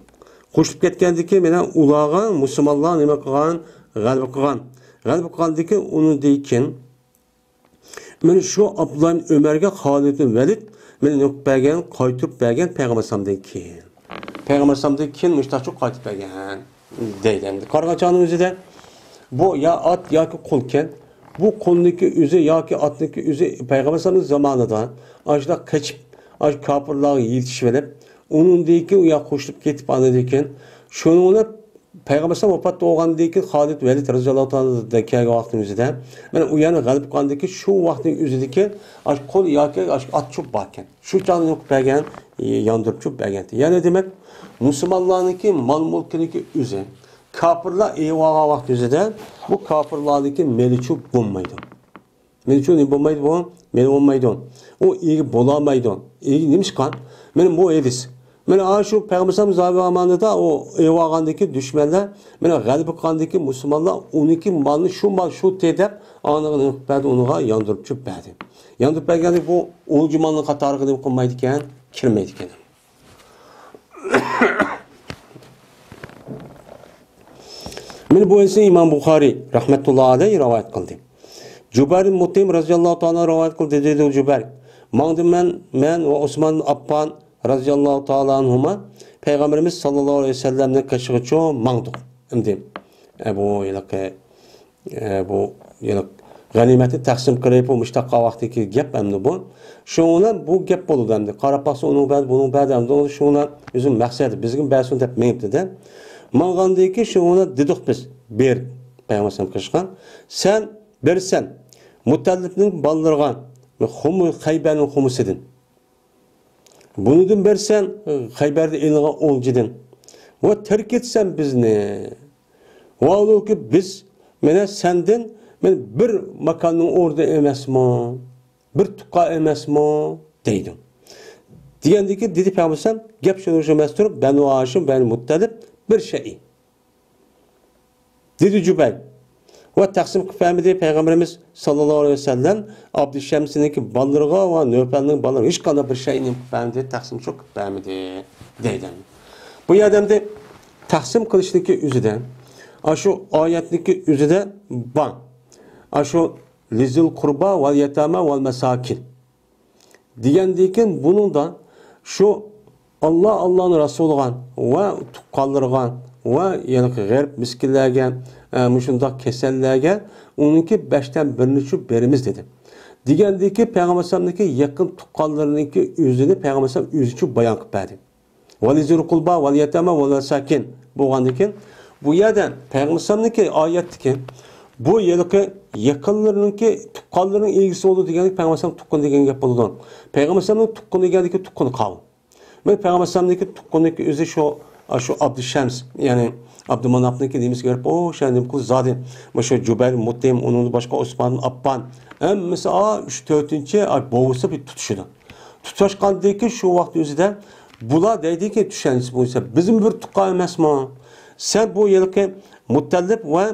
قوشۇلۇپ كەتكەندىن كېيىن مانا ئۇلارغا مۇسۇلمانلار نېمە قىلغان؟ غەلىبە قىلغان. غەلىبە قىلغاندىن كېيىن، ئۇنىڭدىن كېيىن مانا شۇ ئابدۇللا ئىبن ئۆمەرگە خالىد ئىبن ۋەلىد مانا نېمە قىلىپ بەرگەن؟ قايتۇرۇپ بەرگەن پەيغەمبەر ئەلەيھىسسالامدىن كېيىن. پەيغەمبەر ئەلەيھىسسالامدىن كېيىن مۇشتاقچۇ قايتىپ بەرگەن دەيدۇ. ئەمدى قارىغان چاغنىڭ ئۆزىدە بۇ يا ئات ياكى قۇلكەن. بۇ قۇلنىڭكى ئۆزى ياكى ئاتنىڭكى ئۆزى پەيغەمبەر ئەلەيھىسسالامنىڭ زامانىدا ئاشۇنداق قېچىپ، ئاشۇ كاپىرلارغا يېتىشىۋېلىپ، ئۇنىڭدىن كېيىن ئۇ ياققا قوشۇلۇپ كېتىپ، ئاندىن كېيىن شۇنىڭ بىلەن پەيغەمبەر ئەلەيھىسسالام ۋاپات بولغاندىن كېيىن خالىد ۋەلىد رەزىياللاھۇ تائالا كەلگەن ۋاقتىنىڭ ئۆزىدە، مانا ئۇ يەرنى غەلىبە قىلغاندىن كېيىن شۇ ۋاقىتنىڭ ئۆزىدىكى ئاشۇ قۇل ياكى ئاشۇ ئات چوپ باركەن. شۇ چاغدا نېمە قىلىپ بەرگەن؟ ياندۇرۇپچۇ بەرگەن. يەنى دېمەك، مۇسۇلمانلارنىڭكى مال-مۈلكىنىڭكى ئۆزى كاپىرلار ئېلىۋالغان ۋاقىت ئۆزىدە بۇ كاپىرلارنىڭكى مېلىچۇ بولمايدۇ. مېلىچۇ نېمە بولمايدۇ بۇ؟ مېلى بولمايدۇ. ئۇ ئىگە بولالمايدۇ. ئىگە نېمىشقا؟ مانا بۇ ھەدىس. مانا ئاشۇ پەيغەمبەر ئەلەيھىسسالام زامانىدا ئۇ ئېلىۋالغاندىكى دۈشمەنلەر، مانا غەلىبە قىلغاندىكى مۇسۇلمانلار ئۇنىڭكى مالىنى شۇ مال شۇ تېدەپ، ئانىغا نېمە قىلىپ بەردى؟ ئۇنىغا ياندۇرۇپچۇ بەردى. ياندۇرۇپ بەرگەندە بۇ ئۇلجۇ مالنىڭ قاتارىغا نېمە قىلمايدىكەن؟ كىرمەيدىكەن. مانا بۇ ھەدىسنى ئىمام بۇخارىي رەھمەتۇللا ئەلەيھ رىۋايەت قىلدى. جۇبەير ئىبن مۇتئىم رەزىياللاھۇ تائالا رىۋايەت قىلدى، دېدى جۇبەير. ماڭدىم مەن، مەن ۋە ئوسمان ئاپپان رەزىياللاھۇ تائالا ئەنھۇما پەيغەمبىرىمىز ساللاللاھۇ ئەلەيھى ۋەسەللەمنىڭ قېشىغىچە ماڭدۇق. ئەمدى، ئە، بۇ ھېلىقى ئە، بۇ، يەنى غەنىيمەتنى تەقسىم قىلىپ، بۇ مۇشتاق ۋاقتىدىكى گەپ ئەمدى بۇ. شۇنىڭ بىلەن بۇ گەپ بولىدۇ ئەمدى. قاراپ باقسا، ئۇنىڭ بەردى، بۇنىڭ بەردى ئەمدى. شۇنىڭ بىلەن ئۆزىنىڭ مەقسىتى، بىزگە بەرسۇن دەپ مېڭىپتۇ-دە. ماڭغاندىن كېيىن شۇنىڭ بىلەن دېدۇق بىز، بېرىپ، پەيغەمبەر ئەلەيھىسسالام قېشىغا، سەن بېرىسەن، مۇتەللىپنىڭ بالىلىرىغا خۇمۇ-، خەيبەرنىڭ خۇمۇسىدىن. بۇنىڭدىن بەرسەن، خەيبەردە ئېلىنغان ئولجىدىن. ۋە تەرك ئەتسەن بىزنى. ۋاھالۇكى بىز، مانا سەندىن، مانا بىر ماكاننىڭ ئورنى ئەمەسمۇ؟ بىر تۇغقان ئەمەسمۇ؟ دەيدۇ. دېگەندىكى، دېدى پەيغەمبەر، گەپ شۇنىڭ ئۈچۈن ئەمەستۇر، بەنۇ ھاشىم، بەنۇ مۇتتەلىپ بىر شەيئى. دېدى جۇبەير. ۋە تەقسىم قىلىپ بەرمىدى پەيغەمبىرىمىز ساللاللاھۇ ئەلەيھى ۋەسەللەم ئابدۇشەمسنىڭكى بالىلىرىغا ۋە نۆپەلنىڭ بالىلىرىغا ھېچقانداق بىر شەيئىنى قىلىپ بەرمىدى، تەقسىم قىلىپ بەرمىدى دەيدۇ. بۇ يەردە ئەمدى تەقسىم قىلىشنىڭكى ئۆزىدە، ئاشۇ ئايەتنىڭكى ئۆزىدە بار. ئاشۇ لىزىل قۇربا ۋەل يەتامە ۋەل مەساكىن. دېگەندىن كېيىن بۇنىڭدا شۇ ئاللا، ئاللانىڭ رەسۇلىغا ۋە تۇغقانلىرىغا ۋە يەنى غېرىب مىسكىنلەرگە، ئە، مۇشۇنداق كېسەللەرگە ئۇنىڭكى بەشتىن بىرىنى چۈشۈرۈپ بېرىمىز دېدى. دېگەندىن كېيىن پەيغەمبەر ئەلەيھىسسالامنىڭكى يېقىن تۇغقانلىرىنىڭكى ئۆزىنى پەيغەمبەر ئەلەيھىسسالام ئۆزىچە بايان قىلىپ بەردى. ۋەلىزىل قۇربا ۋەل يەتامە ۋەل مەساكىن بولغاندىن كېيىن، بۇ يەردە پەيغەمبەر ئەلەيھىسسالامنىڭكى ئايەتتىكى بۇ ھېلىقى يېقىنلىرىنىڭكى، تۇغقانلىرىنىڭ ئىگىسى بولىدۇ دېگەندىكى پەيغەمبەر ئەلەيھىسسالام تۇغقىنى دېگەن گەپ بولىدۇ. پەيغەمبەر ئەلەيھىسسالامنىڭ تۇغقىنى دېگەندىكى تۇغقىنى قاۋۇ. مەن پەيغەمبەر ئەلەيھىسسالامنىڭكى تۇغقىنىنىڭكى ئۆزى شۇ، شۇ ئابدۇشەمس، يەنى ئابدۇماناپنىڭكى نېمىسىگە بېرىپ، ئۇ شۇ نېمە قىلدى زادى. مۇشۇ جۇبەير مۇتئىم، ئۇنىڭدىن باشقا ئوسمان ئاپپان، ھەممىسى، ئا، ئۈچ، تۆتىنچى، ئا، بوۋىسى بىر تۇتۇشىدۇ. تۇتاشقاندىن كېيىن شۇ ۋاقىت ئۆزىدە بۇلار دەيدىكى، چۈشەنچىسى بويىچە، بىزمۇ بىر تۇغقان ئەمەسمۇ؟ سەن بۇ ھېلىقى مۇتەللىپ ۋە،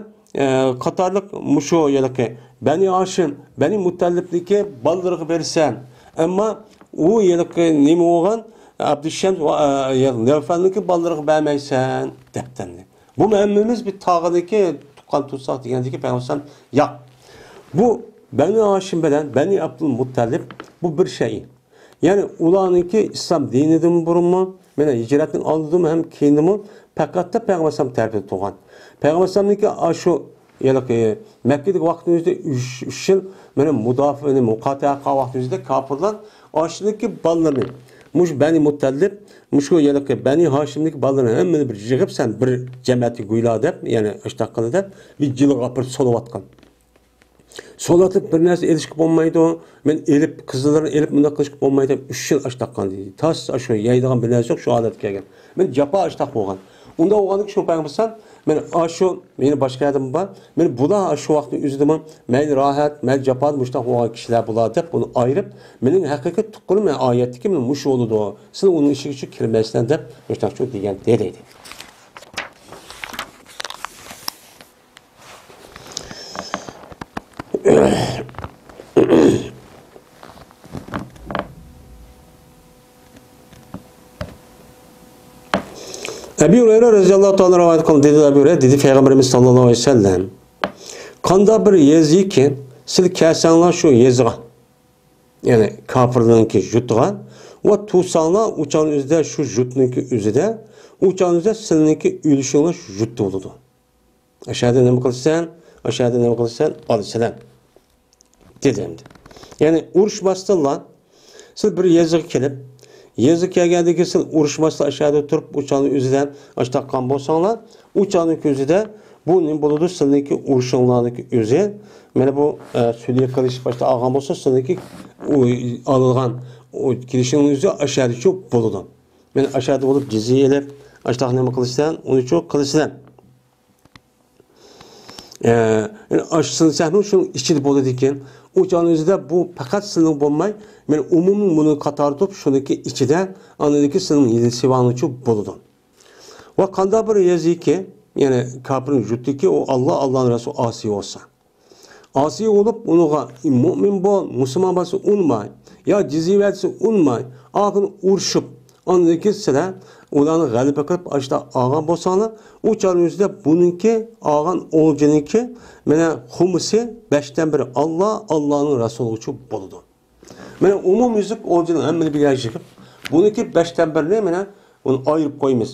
ئە، قاتارلىق مۇشۇ ھېلىقى بەنى ھاشىم، بەنى مۇتەللىپنىكى بالىلىرىغا بېرىسەن. ئەمما ئۇ ھېلىقى نېمە بولغان؟ ئابدۇشەمس ۋە، ئە، نەۋفەلنىكى بالىلىرىغا بەرمەيسەن، دەپتىمدى. بۇ ھەممىمىز بىر تاغىدىكى تۇغقان تۇتساق دېگەندىكى پەيغەمبەر ئەلەيھىسسالام، ياق. بۇ بەنى ھاشىم بىلەن بەنى ئابدۇل مۇتتەلىپ بۇ بىر شەيئى. يەنى ئۇلارنىڭكى ئىسلام دىنىدىن بۇرۇنمۇ، مانا ھىجرەتنىڭ ئالدىدىمۇ ھەم كېيىندىمۇ پەقەتلا پەيغەمبەر ئەلەيھىسسالام تەرىپىدە تۇرغان. پەيغەمبەر ئەلەيھىسسالامنىڭكى ئاشۇ ھېلىقى مەككىدىكى ۋاقتىنىڭ ئۆزىدە ئۈچ، ئۈچ يىل مانا مۇداپىئە، مۇقاتىئە قىلغان ۋاقتىنىڭ ئۆزىدە كاپىرلار ئاشۇنىڭكى بالىلىرىنى، مۇشۇ بەنى مۇتتەلىپ، مۇشۇ ھېلىقى بەنى ھاشىمنىڭكى بالىلىرىنى ھەممىنى بىر يىغىپ، سەن بىر جەمەتكە گۇيلا دەپ، يەنى ئاشتاق قىلدى دەپ، بىر جىلغا ئاپىرىپ سولىۋاتقان. سولاپ بىر نەرسە ئېلىشقا بولمايدۇ. مەن ئېلىپ، قىزلىرىنى ئېلىپ مۇنداق قىلىشقا بولمايدۇ دەپ، ئۈچ يىل ئاشتاق قالدى. تاس ئاشۇ يەيدىغان بىر نەرسە يوق، شۇ ھالەتكە كەلگەن. مەن جاپا ئاشتاق بولغان. ئۇنداق بولغاندىكىن شۇ پەيغەمبەر مەن ئاشۇ، مېنى باشقا يەردىمۇ بار. مەن بۇلار ئاشۇ ۋاقىتنىڭ ئۆزىدىمۇ مەيلى راھەت، مەيلى جاپادا مۇشتاق بولغان كىشىلەر بۇلار دەپ ئۇنى ئايرىپ، مېنىڭ ھەقىقىي تۇغقىنىم، مەن ئايەتتىكى مەن مۇشۇ بولىدۇ. سىلەر ئۇنىڭ ئىچىگە چۈشۈپ كىرمەيسىلەر دەپ مۇشتاق شۇ دېگەن دېدى. ئەبۇ ھۇرەيرە رەزىيەللاھۇ تائالا رىۋايەت قىلدى، دېدى ئەبۇ ھۇرەيرە، دېدى پەيغەمبىرىمىز ساللاللاھۇ ئەلەيھى ۋەسەللەم، قانداق بىر يېزىكى سىلەر كەلسەڭلار شۇ يېزىغا، يەنى كاپىرلارنىڭكى يۇرتىغا ۋە تۇرساڭلار ئۇچان ئۆزىدە شۇ يۇرتنىڭكى ئۆزىدە، ئۇچان ئۆزىدە سىلىنىڭكى ئۆلۈشۈڭلار شۇ يۇرتتا بولىدۇ. ئاشۇ يەردە نېمە قىلىسەن؟ ئاشۇ يەردە نېمە قىلىسەن؟ ئالىسەن. دېدى ئەمدى. يەنى ئۇرۇشماستىنلا، سىز بىر يېزىغا كېلىپ، يېزىغا كەلگەندىن كېيىن سىز ئۇرۇشماستىن ئاشۇ يەردە تۇرۇپ، ئۇچاننى ئۆزىدە ئاشتاق قىلغان بولساڭلار، ئۇچاننىڭ كۆزىدە بۇ نېمە بولىدۇ؟ سىلىنىڭكى ئۇرۇشۇڭلارنىڭكى ئۆزى، مانا بۇ، ئە، سۈلھە قىلىشىپ ئاشتاق ئالغان بولسا، سىلىنىڭكى ئۇ ئالىدىغان ئۇ كېلىشىڭىزگە ئاشۇ يەردىچۇ بولىدۇ. مانا ئاشۇ يەردە بولۇپ جىزيە ئېلىپ، ئاشتاق نېمە قىلىسەن؟ ئۇنىچۇ قىلىسەن. ئە، ئاشۇ سىلسەھمۇ شۇنىڭ ئىچىدە بولىدىكەن. ئۇ چاغنىڭ ئۆزىدە بۇ پەقەت سىلىنىڭ بولماي، مانا ئومۇمىي مۇلكنى قاتارتىپ، شۇنىڭكى ئىچىدە، ئاندىن كېيىن سىلىنىڭ يېزىسى بارلىقچۇ بولىدۇ. ۋە قانداق بىر يېزىكى، يەنى كاپىرنىڭ يۇرتىدىكى ئۇ ئاللا، ئاللانىڭ رەسۇلى ئاسىي بولسا. ئاسىي بولۇپ، ئۇنىڭغا مۇئمىن بول، مۇسۇلمان بولسا ئۇنىماي، يا جىزيە بەرسە ئۇنىماي، ئاخىرى ئۇرۇشۇپ، ئاندىن كېيىن سىلەر ئۇلارنى غەلىبە قىلىپ ئاشتا ئالغان بولساڭلار، ئۇ چاغنىڭ ئۆزىدە بۇنىڭكى ئالغان ئولجىنىڭكى مانا خۇمسى بەشتىن بىرى ئاللا، ئاللانىڭ رەسۇلىغىچۇ بولىدۇ. مانا ئومۇميۈزلۈك ئولجىنىڭ ھەممىنى بىر يەرگە يىغىپ، بۇنىڭكى بەشتىن بىرىنى مانا ئۇنى ئايرىپ قويىمىز.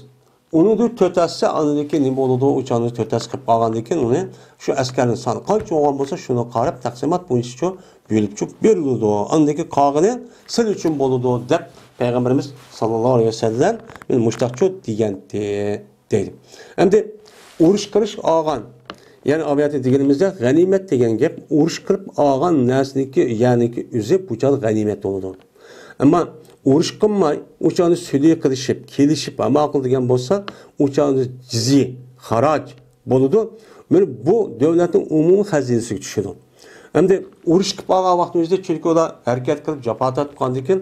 ئۇنىڭدىن تۆت ھەسسە ئاندىن كېيىن نېمە بولىدۇ؟ ئۇ چاغنى تۆت ھەسسە قىلىپ قالغاندىن كېيىن ئۇنى شۇ ئەسكەرنىڭ سانى قانچە بولغان بولسا، شۇنىڭغا قاراپ تەقسىمات بويىچە بۆلۈپ بېرىلىدۇ. ئاندىن كېيىن قالغىنى سىلەر ئۈچۈن بولىدۇ دەپ پەيغەمبىرىمىز ساللاللاھۇ ئەلەيھى ۋەسەللەم مۇشتاقچۇ دېگەنتى. دەيدۇ. ئەمدى ئۇرۇش قىلىش ئالغان، يەنى ئۇ يەردە دېگىنىمىزدە غەنىيمەت دېگەن گەپ، ئۇرۇش قىلىپ ئالغان نەرسىنىڭكى، يەنىكى ئۆزى بۇ چاغدا غەنىيمەت بولىدۇ. ئەمما ئۇرۇش قىلماي، ئۇ چاغدا سۈلھە قىلىشىپ، كېلىشىپ، ئەمما ئاقىل دېگەن بولسا، ئۇ چاغدا جىزيە، خاراج بولىدۇ. مانا بۇ دۆلەتنىڭ ئومۇمىي خەزىنىسىگە چۈشىدۇ. ئەمدى ئۇرۇش قىلىپ قالغان ۋاقتىمىزدا، چۈنكى ئۇلار ھەرىكەت قىلىپ جاپا تارتقاندىن كېيىن،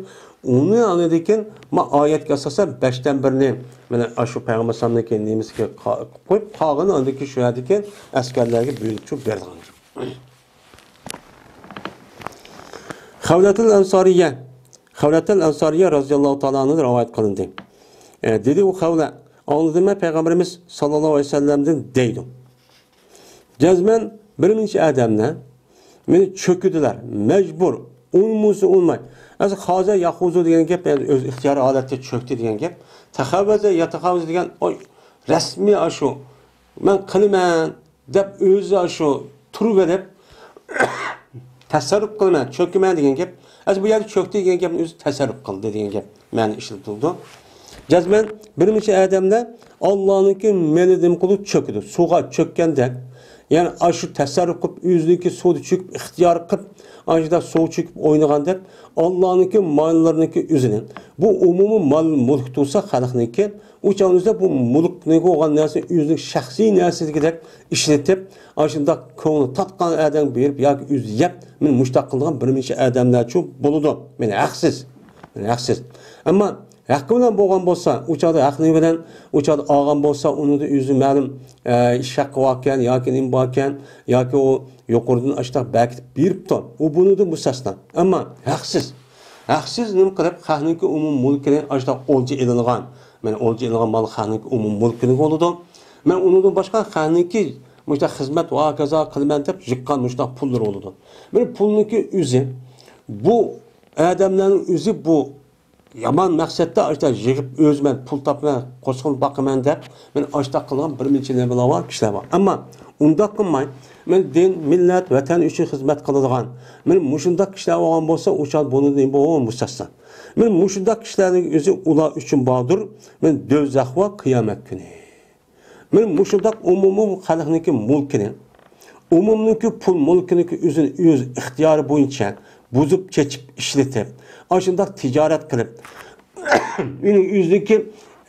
ئۇنى ئاندىن كېيىن ما ئايەتكە ئاساسەن بەشتىن بىرىنى مانا ئاشۇ پەيغەمبەر ئەلەيھىسسالامنىڭكى نېمىسىگە قا-، قويۇپ، قالغىنى ئاندىن كېيىن شۇ يەردىكى ئەسكەرلەرگە بۆلۈپ چۈشۈپ بېرىدىغان. خەۋلەتۇل ئەنسارىيە، خەۋلەتۇل ئەنسارىيە رەزىيەللاھۇ تائالا ئەنھا رىۋايەت قىلىندى. ئە، دېدى ئۇ خەۋلە، ئاڭلىدىم مەن پەيغەمبىرىمىز ساللاللاھۇ ئەلەيھى ۋەسەللەمدىن دەيدۇ. جەزمەن بىر نەچچە ئادەملەر مېنى چۆكۈدىلەر، مەجبۇر، ئۇنىمىسا ئۇنىماي. ئەسلى خازا ياخۇزۇ دېگەن گەپ، يەنى ئۆز ئىختىيارىي ھالەتتە چۆكتى دېگەن گەپ. تەخەۋۋەزە يەتەخەۋۋەزە دېگەن، ئوي، رەسمىي ئاشۇ، مەن قىلىمەن دەپ ئۆزى ئاشۇ تۇرۇۋېلىپ، تەسەررۇپ قىلىمەن، چۆكىمەن دېگەن گەپ. ئەسلى بۇ يەردە چۆكتى دېگەن گەپنى ئۆزى تەسەررۇپ قىلدى دېگەن گەپ مەنە ئىشلىتىلىدۇ. جەزمەن بىر نەچچە ئادەملەر ئاللانىڭكى مېلى نېمە قىلىپ چۆكىدۇ، سۇغا چۆككەندەك، يەنى ئاشۇ تەسەررۇپ قىلىپ، ئۆزىنىڭكى سۇدا چۆكۈپ، ئىختىيار قىلىپ، ئاشۇنداق سۇغا چۆكۈپ ئوينىغاندەك، ئاللانىڭكى ماللىرىنىڭكى ئۆزىنى، بۇ ئومۇمىي مال مۈلۈك تۇرسا خەلقنىڭكى، ئۇ چاغنىڭ ئۆزىدە بۇ مۈلۈكنى بولغان نەرسىنى ئۆزىنىڭ شەخسىي نەرسىدىكىدەك ئىشلىتىپ، ئاشۇنداق كۆڭلى تارتقان ئادەمگە بېرىپ ياكى ئۆزى يەپ، مانا مۇشۇنداق قىلىدىغان بىر نەچچە ئادەملەرچۇ بولىدۇ. مانا ھەقسىز. مانا ھەقسىز. ئەمما ھەققى بىلەن بولغان بولسا، ئۇ چاغدا ھەقنى بىلەن، ئۇ چاغدا ئالغان بولسا، ئۇنىڭدا ئۆزى مەلۇم، ئە، ئىش ھەققى باركەن ياكى نېمە باركەن، ياكى ئۇ يۇقىرىدىن ئاشتاق بەركىتىپ بېرىپتۇ. ئۇ بۇنىڭدىن مۇستەسنا. ئەمما ھەقسىز. ھەقسىز نېمە قىلىپ، خەقنىڭكى ئومۇمىي مۈلكىنى ئاشتاق ئولجا ئېلىنغان، مانا ئولجا ئېلىنغان مال خەقنىڭكى ئومۇمىي مۈلكىنىڭ بولىدۇ. مانا ئۇنىڭدىن باشقا خەقنىڭكى مۇشۇنداق خىزمەت ۋە ھاكازا قىلىمەن دەپ يىغقان مۇشۇنداق پۇللىرى بولىدۇ. مانا پۇلنىڭكى ئۆزى، بۇ ئادەملەرنىڭ ئۆزى بۇ يامان مەقسەتتە ئاشتا يىغىپ، ئۆزى مەن پۇل تاپىمەن، قوسقىنى باقىمەن دەپ، مەن ئاشتا قىلغان بىر نەچچە نېمىلەر بار، كىشىلەر بار. ئەمما ئۇنداق قىلماي، مەن دىن، مىللەت، ۋەتەن ئۈچۈن خىزمەت قىلىدىغان، مەن مۇشۇنداق كىشىلەر بولغان بولسا، ئۇ چاغ بۇنىڭدىن بولغان مۇستەسنا. مەن مۇشۇنداق كىشىلەرنىڭ ئۆزى ئۇلار ئۈچۈن باردۇر، مەن دوزاخ ۋە قىيامەت كۈنى. مانا مۇشۇنداق ئومۇمىي خەلقنىڭكى مۈلكىنى، ئومۇمنىڭكى پۇل مۈلكىنىڭكى ئۆزىنى ئۆز ئىختىيارى بويىچە بۇزۇپ چېچىپ ئىشلىتىپ، ئاشۇنداق تىجارەت قىلىپ، ئۇنىڭ ئۆزىنىڭكى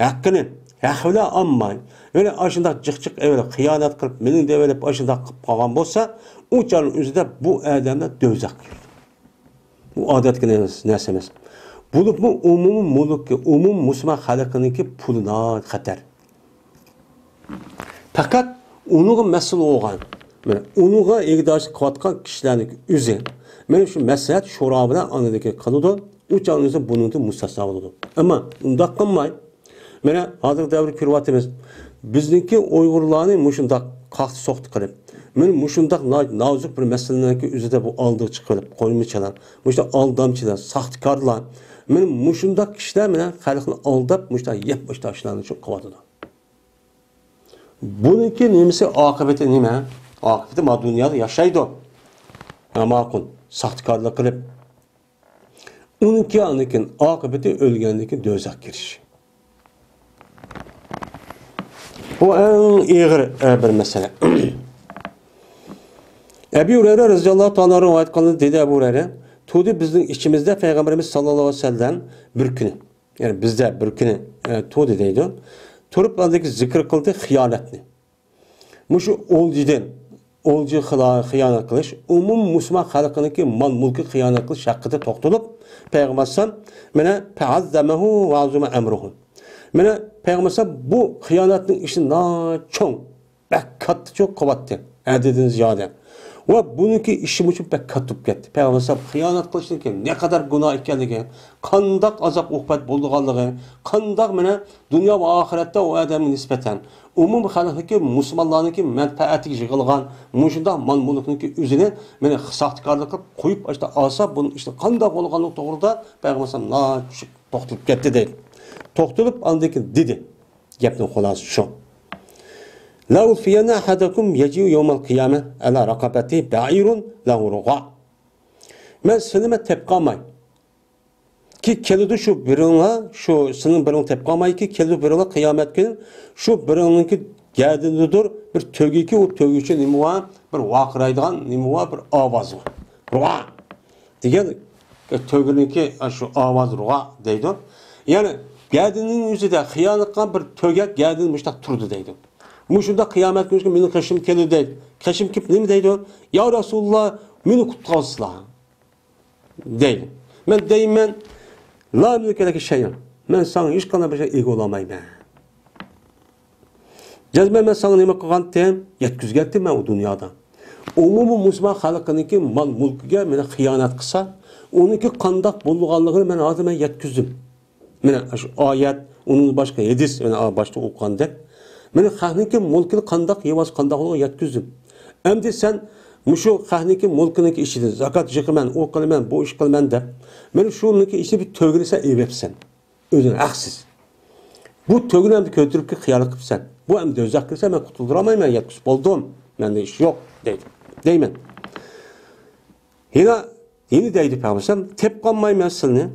ھەققىنى ھەق بىلەن ئالماي، يەنە ئاشۇنداق جىق جىق ئېلىپ، خىيانەت قىلىپ، مېنىڭ دەۋېلىپ، ئاشۇنداق قىلىپ قالغان بولسا، ئۇ چاغنىڭ ئۆزىدە بۇ ئادەملەر دوزاخقا كىرىدۇ. بۇ ئادەتتىكى نەرسە ئەمەس. بولۇپمۇ ئومۇمىي مۈلۈككە، ئومۇم مۇسۇلمان خەلقىنىڭكى پۇلى ناھايىتى خەتەر. پەقەت ئۇنىڭغا مەسئۇل بولغان، مانا، ئۇنىڭغا ئىگىدارچىلىق قىلىۋاتقان كىشىلەرنىڭ ئۆزى، مانا، شۇ مەسلىھەت شورا بىلەن ئاندىن كېيىن قىلىدۇ، ئۇ چاغنىڭ ئۆزى بۇنىڭدىن مۇستەسنا بولىدۇ. ئەمما ئۇنداق قىلماي، مانا، ھازىرقى دەۋردە كۆرۈۋاتىمىز. بىزنىڭكى ئۇيغۇرلارنى مۇشۇنداق قاقتى-سوقتى قىلىپ، مانا مۇشۇنداق ناھايىتى نازۇك بىر مەسىلىنىڭكى ئۆزىدە بۇ ئالدىغا چىقىۋېلىپ، قويمىچىلار، مۇشۇنداق ئالدامچىلار، ساختىكارلار، مانا مۇشۇنداق كىشىلەر مانا خەلقنى ئالداپ، مۇشۇنداق يەپ مۇشۇنداق ئىشلارنى شۇ قىلىۋاتىدۇ. بۇنىڭكى نېمىسى، ئاقىۋىتى نېمە؟ ئاقىۋىتى ما دۇنيادا ياشايدۇ. ھە، ماقۇل، ساختىكارلىق قىلىپ، ئۇنىڭكى ئاندىن كېيىن ئاقىۋىتى ئۆلگەندىن كېيىن دوزاخقا كىرىش. بۇ ئەڭ ئېغىر، ئە، بىر مەسىلە. ئەبۇ ھۇرەيرە رەزىياللاھۇ تائالا ئەنھۇ رىۋايەت قىلغان، دېدى ئەبۇ ھۇرەيرە، تۇردى بىزنىڭ ئىچىمىزدە پەيغەمبىرىمىز ساللاللاھۇ ئەلەيھى ۋەسەللەم بىر كۈنى، يەنى بىزدە بىر كۈنى، ئە، تۇردى دەيدۇ. تۇرۇپ ئاندىن كېيىن زىكىر قىلدى خىيانەتنى. مۇشۇ ئولجىدىن، ئولجا خىلا-، خىيانەت قىلىش، ئومۇم مۇسۇلمان خەلقىنىڭكى مال-مۈلكىگە خىيانەت قىلىش ھەققىدە توختىلىپ، پەيغەمبەر ئەلەيھىسسالام، مانا، فەئەززەمەھۇ ۋەئەززۇمە ئەمرۇھۇ. مانا، پەيغەمبەر ئەلەيھىسسالام بۇ خىيانەتنىڭ ئىشىنى ناھايىتى چوڭ، بەك كاتتا چوڭ قىلىۋاتتى، ھەددىدىن زىيادە. ۋە بۇنىڭكى ئىشى مۇشۇ بەك كاتتا بولۇپ كەتتى. پەيغەمبەر ئەلەيھىسسالام خىيانەت قىلىشنىڭكى نەقەدەر گۇناھ ئىكەنلىكى، قانداق ئازاب-ئوقۇبەت بولىدىغانلىقى، قانداق، مانا، دۇنيا ۋە ئاخىرەتتە ئۇ ئادەمگە نىسبەتەن ئومۇمىي خەلقنىڭكى، مۇسۇلمانلارنىڭكى مەنپەئەتىگە يىغىلغان مۇشۇنداق مال-مۈلۈكنىڭكى ئۆزىنى، مانا، ساختىكارلىق قىلىپ قويۇپ، ئاشتا ئالسا، بۇنىڭ ئىشىنىڭ قانداق بولغانلىقى توغرىدا پەيغەمبەر ئەلەيھىسسالام ناھايىتى چۈشۈپ توختىلىپ كەتتى دەيدۇ. توختىلىپ، ئاندىن كېيىن دېدى، گەپنىڭ خۇلاسىسى شۇ. لا أوفين أحدكم يجيء يوم القيامة على رقبته بعير له رغاء. مەن سىلىمە تەپقالماي كى كېلىدۇ شۇ بىرىڭلار، شۇ سېنىڭ بىرىڭ تەپقالمايكى، كېلىدۇ بىرىڭلار قىيامەت كۈنى، شۇ بىرىڭنىڭكى گەدىنىدۇر بىر تۆگىكى، ئۇ تۆگە ئۈچۈن نېمە بار؟ بىر ۋارقىرايدىغان نېمە بار؟ بىر ئاۋاز بار. رۇغا دېگەن تۆگىنىڭكى شۇ ئاۋاز رۇغا دەيدۇ. يەنى گەدىنىنىڭ ئۆزىدە خىيانەت قىلغان بىر تۆگە گەدىنى مۇشۇنداق تۇرىدۇ دەيدۇ. مۇشۇنداق قىيامەت كۈنى مېنىڭ قېشىمغا كېلىدۇ دەيدۇ. قېشىمغا كېلىپ نېمە دەيدۇ؟ يا رەسۇلاللا، مېنى قۇتقۇزسىلا. دەيدۇ. مەن دەيمەن، لا ئەملىكۇ لەكە شەيئەن. مەن ساڭا ھېچقانداق بىر شەي ئىگە بولالمايمەن. جەزمەن مەن ساڭا نېمە قىلغانتىم؟ يەتكۈزگەنتىم مەن ئۇ دۇنيادا. ئومۇمىي مۇسۇلمان خەلقىنىڭكى مال-مۈلكىگە مېنى خىيانەت قىلسا، ئۇنىڭكى قانداق بولىدىغانلىقىنى مەن ھازىر مەن يەتكۈزدۈم. مانا شۇ ئايەت، ئۇنىڭدىن باشقا ھەدىس، مانا باشتا ئوقۇغاندەك. مانا خەقنىڭكى مۈلكىنى قانداق يېۋالسا قانداق بولىدىغان يەتكۈزدۈم. ئەمدى سەن مۇشۇ خەقنىڭكى مۈلكىنىڭكى ئىچىدىن زاكات يىغىمەن، ئۇ قىلىمەن، بۇ ئىش قىلىمەن دەپ، مانا شۇنىڭكى ئىچىدە بىر تۆگىنى سەن ئېلىۋېپسەن. ئۆزۈڭ ھەقسىز. بۇ تۆگىنى ئەمدى كۆتۈرۈپ كېلىپ خىيانەت قىلىپسەن. بۇ ئەمدى دوزاخقا كىرسە مەن قۇتۇلدۇرالمايمەن، يەتكۈزۈپ بولدۇم. مەندە ئىش يوق دەيدۇ. دەيمەن. يەنە، يەنە دەيدۇ پەيغەمبەر، تەپقالمايمەن سىلىنى.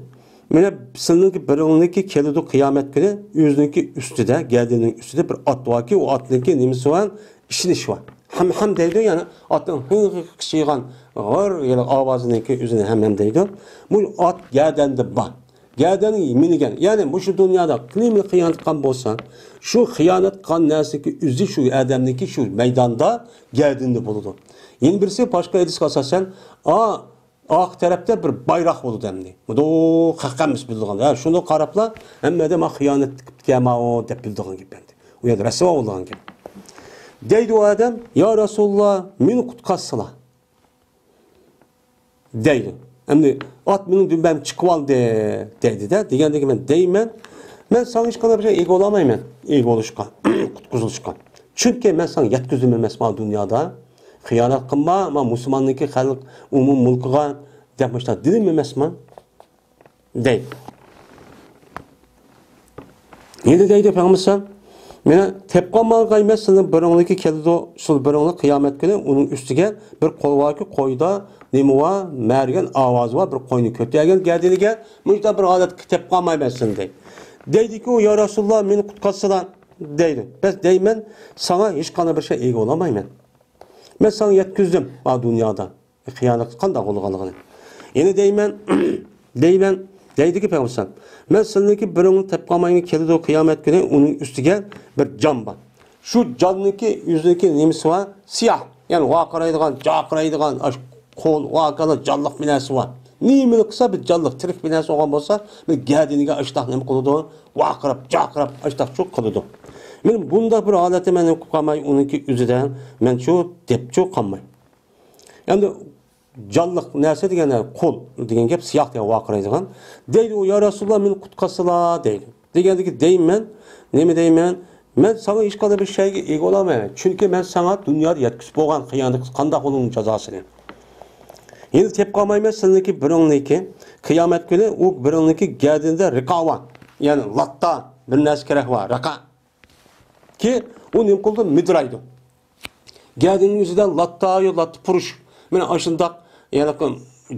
مانا سىلىنىڭكى بىرىڭنىڭكى كېلىدۇ قىيامەت كۈنى، ئۆزىنىڭكى ئۈستىدە، گەدىنىنىڭ ئۈستىدە بىر ئات باركى، ئۇ ئاتنىڭكى نېمىسى بار؟ ئىشىنىشى بار. ھەم ھەم دەيدۇ، يەنى ئاتنىڭ ھىڭ قىچىغان غىر يەنى ئاۋازىنىڭكى ئۆزىنى ھەم ھەم دەيدۇ. بۇ ئات گەدەندە بار. گەدەنگە مىنگەن. يەنى مۇشۇ دۇنيادا كىم خىيانەت قىلغان بولسا، شۇ خىيانەت قىلغان نەرسىنىڭكى ئۆزى شۇ ئادەمنىڭكى شۇ مەيداندا گەدىنىدە بولىدۇ. يەنە بىرسى باشقا ھەدىسكە ئاساسەن، ئا، ئارقا تەرەپتە بىر بايراق بولىدۇ ئەمدى. بۇ خەق ھەممىسى بىلىدىغان. ھە، شۇنى قاراپلا، ھەممە ئادەم، «ھا، خىيانەت قىپتىكەن ماۋۇ» دەپ بىلىدىغان گەپ ئەمدى. ئۇ يەردە رەسۋا بولىدىغان گەپ. دەيدۇ ئۇ ئادەم، «يا رەسۇلاللا، مېنى قۇتقۇزسىلا» دەيدۇ. ئەمدى ئات مېنىڭ دۈمبەمگە چىقىۋالدى دەيدۇ-دە. دېگەندىكىن مەن دەيمەن، مەن ساڭا ھېچقانداق بىر شەي ئىگە بولالمايمەن. ئىگە بولۇشقا، قۇتقۇزۇلۇشقا. چۈنكى مەن ساڭا يەتكۈزدۈم ئەمەسمۇ دۇنيادا. خىيانەت قىلما، ما مۇسۇلماننىڭكى خەلق ئومۇم مۇلكىغا دەپ مۇشۇنداق دېدىم ئەمەسمۇ؟ دەيدۇ. يەنە دەيدۇ پەيغەمبەر، مانا تەپقالمايمەن سىلىنىڭ بىرىڭلىكى كېلىدۇ، شۇ بىرىڭلىك قىيامەت كۈنى ئۇنىڭ ئۈستىگە بىر قوي باركى، قويدا نېمە بار، مەرگەن ئاۋازى بار، بىر قوينى كۆتۈرگەن گەدىنىگە، مۇشۇنداق بىر ھالەتكە تەپقالمايمەن سىلىنى دەيدۇ. دەيدىكى ئۇ، يا رەسۇلاللا، مېنى قۇتقۇزسىلا دەيدۇ. بەس دەيمەن، ساڭا ھېچقانداق بىر شەي ئىگە بولالمايمەن. مەن ساڭا يەتكۈزدۈم، ھا، دۇنيادا خىيانەت قانداق بولغانلىقىنى. يەنە دەيمەن، دەيمەن، دەيدىكى پەيغەمبەر، مەن سىلىنىڭكى بىرىڭنى تېپقالمايمەن، كېلىدۇ قىيامەت كۈنى ئۇنىڭ ئۈستىگە بىر جان بار. شۇ جاننىڭكى يۈزىدىكى نېمىسى بار؟ سىياھ، يەنى ۋارقىرايدىغان، جارقىرايدىغان، ئاش قول، ۋارقىرايدىغان جانلىق بىر نەرسە بار. نېمىنى قىلسا بىر جانلىق، تىرىك بىر نەرسە بولغان بولسا، بىر گەدىنىگە ئاشتاق نېمە قىلىدۇ؟ ۋارقىراپ، جارقىراپ، ئاشتاق شۇ قىلىدۇ. مەن بۇنداق بىر ھالەتتە مەن نېمە قىلىپ قالماي، ئۇنىڭكى ئۆزىدە مەن شۇ دەپ شۇ قالماي. ئەمدى جانلىق نەرسە دېگەن قول دېگەن گەپ سىياھ دېگەن ۋارقىرايدىغان. دەيدۇ، يا رەسۇلاللا، مېنى قۇتقارسىلا دەيدۇ. دېگەندىكى دەيمەن، نېمە دەيمەن؟ مەن ساڭا ھېچقانداق بىر شەيگە ئىگە بولالمايمەن. چۈنكى مەن ساڭا دۇنيادا يەتكۈزۈپ بولغان خىيانەت قىلسا قانداق بولۇشنىڭ جازاسىنى. يەنە تېپىپ قالمايمەن سىلىنىڭكى بىرىڭنىڭكى قىيامەت كۈنى ئۇ بىرىڭنىڭكى گەدىنىدە رىقا بار. يەنى لاتا بىر نەرسە كېرەك بار، رىقا. كى ئۇ نېمە قىلىدۇ؟ مىدىرايدۇ. گەدىنىڭ يۈزىدە لاتا، يو لاتا پۇرۇش. مانا ئاشۇنداق، يەنى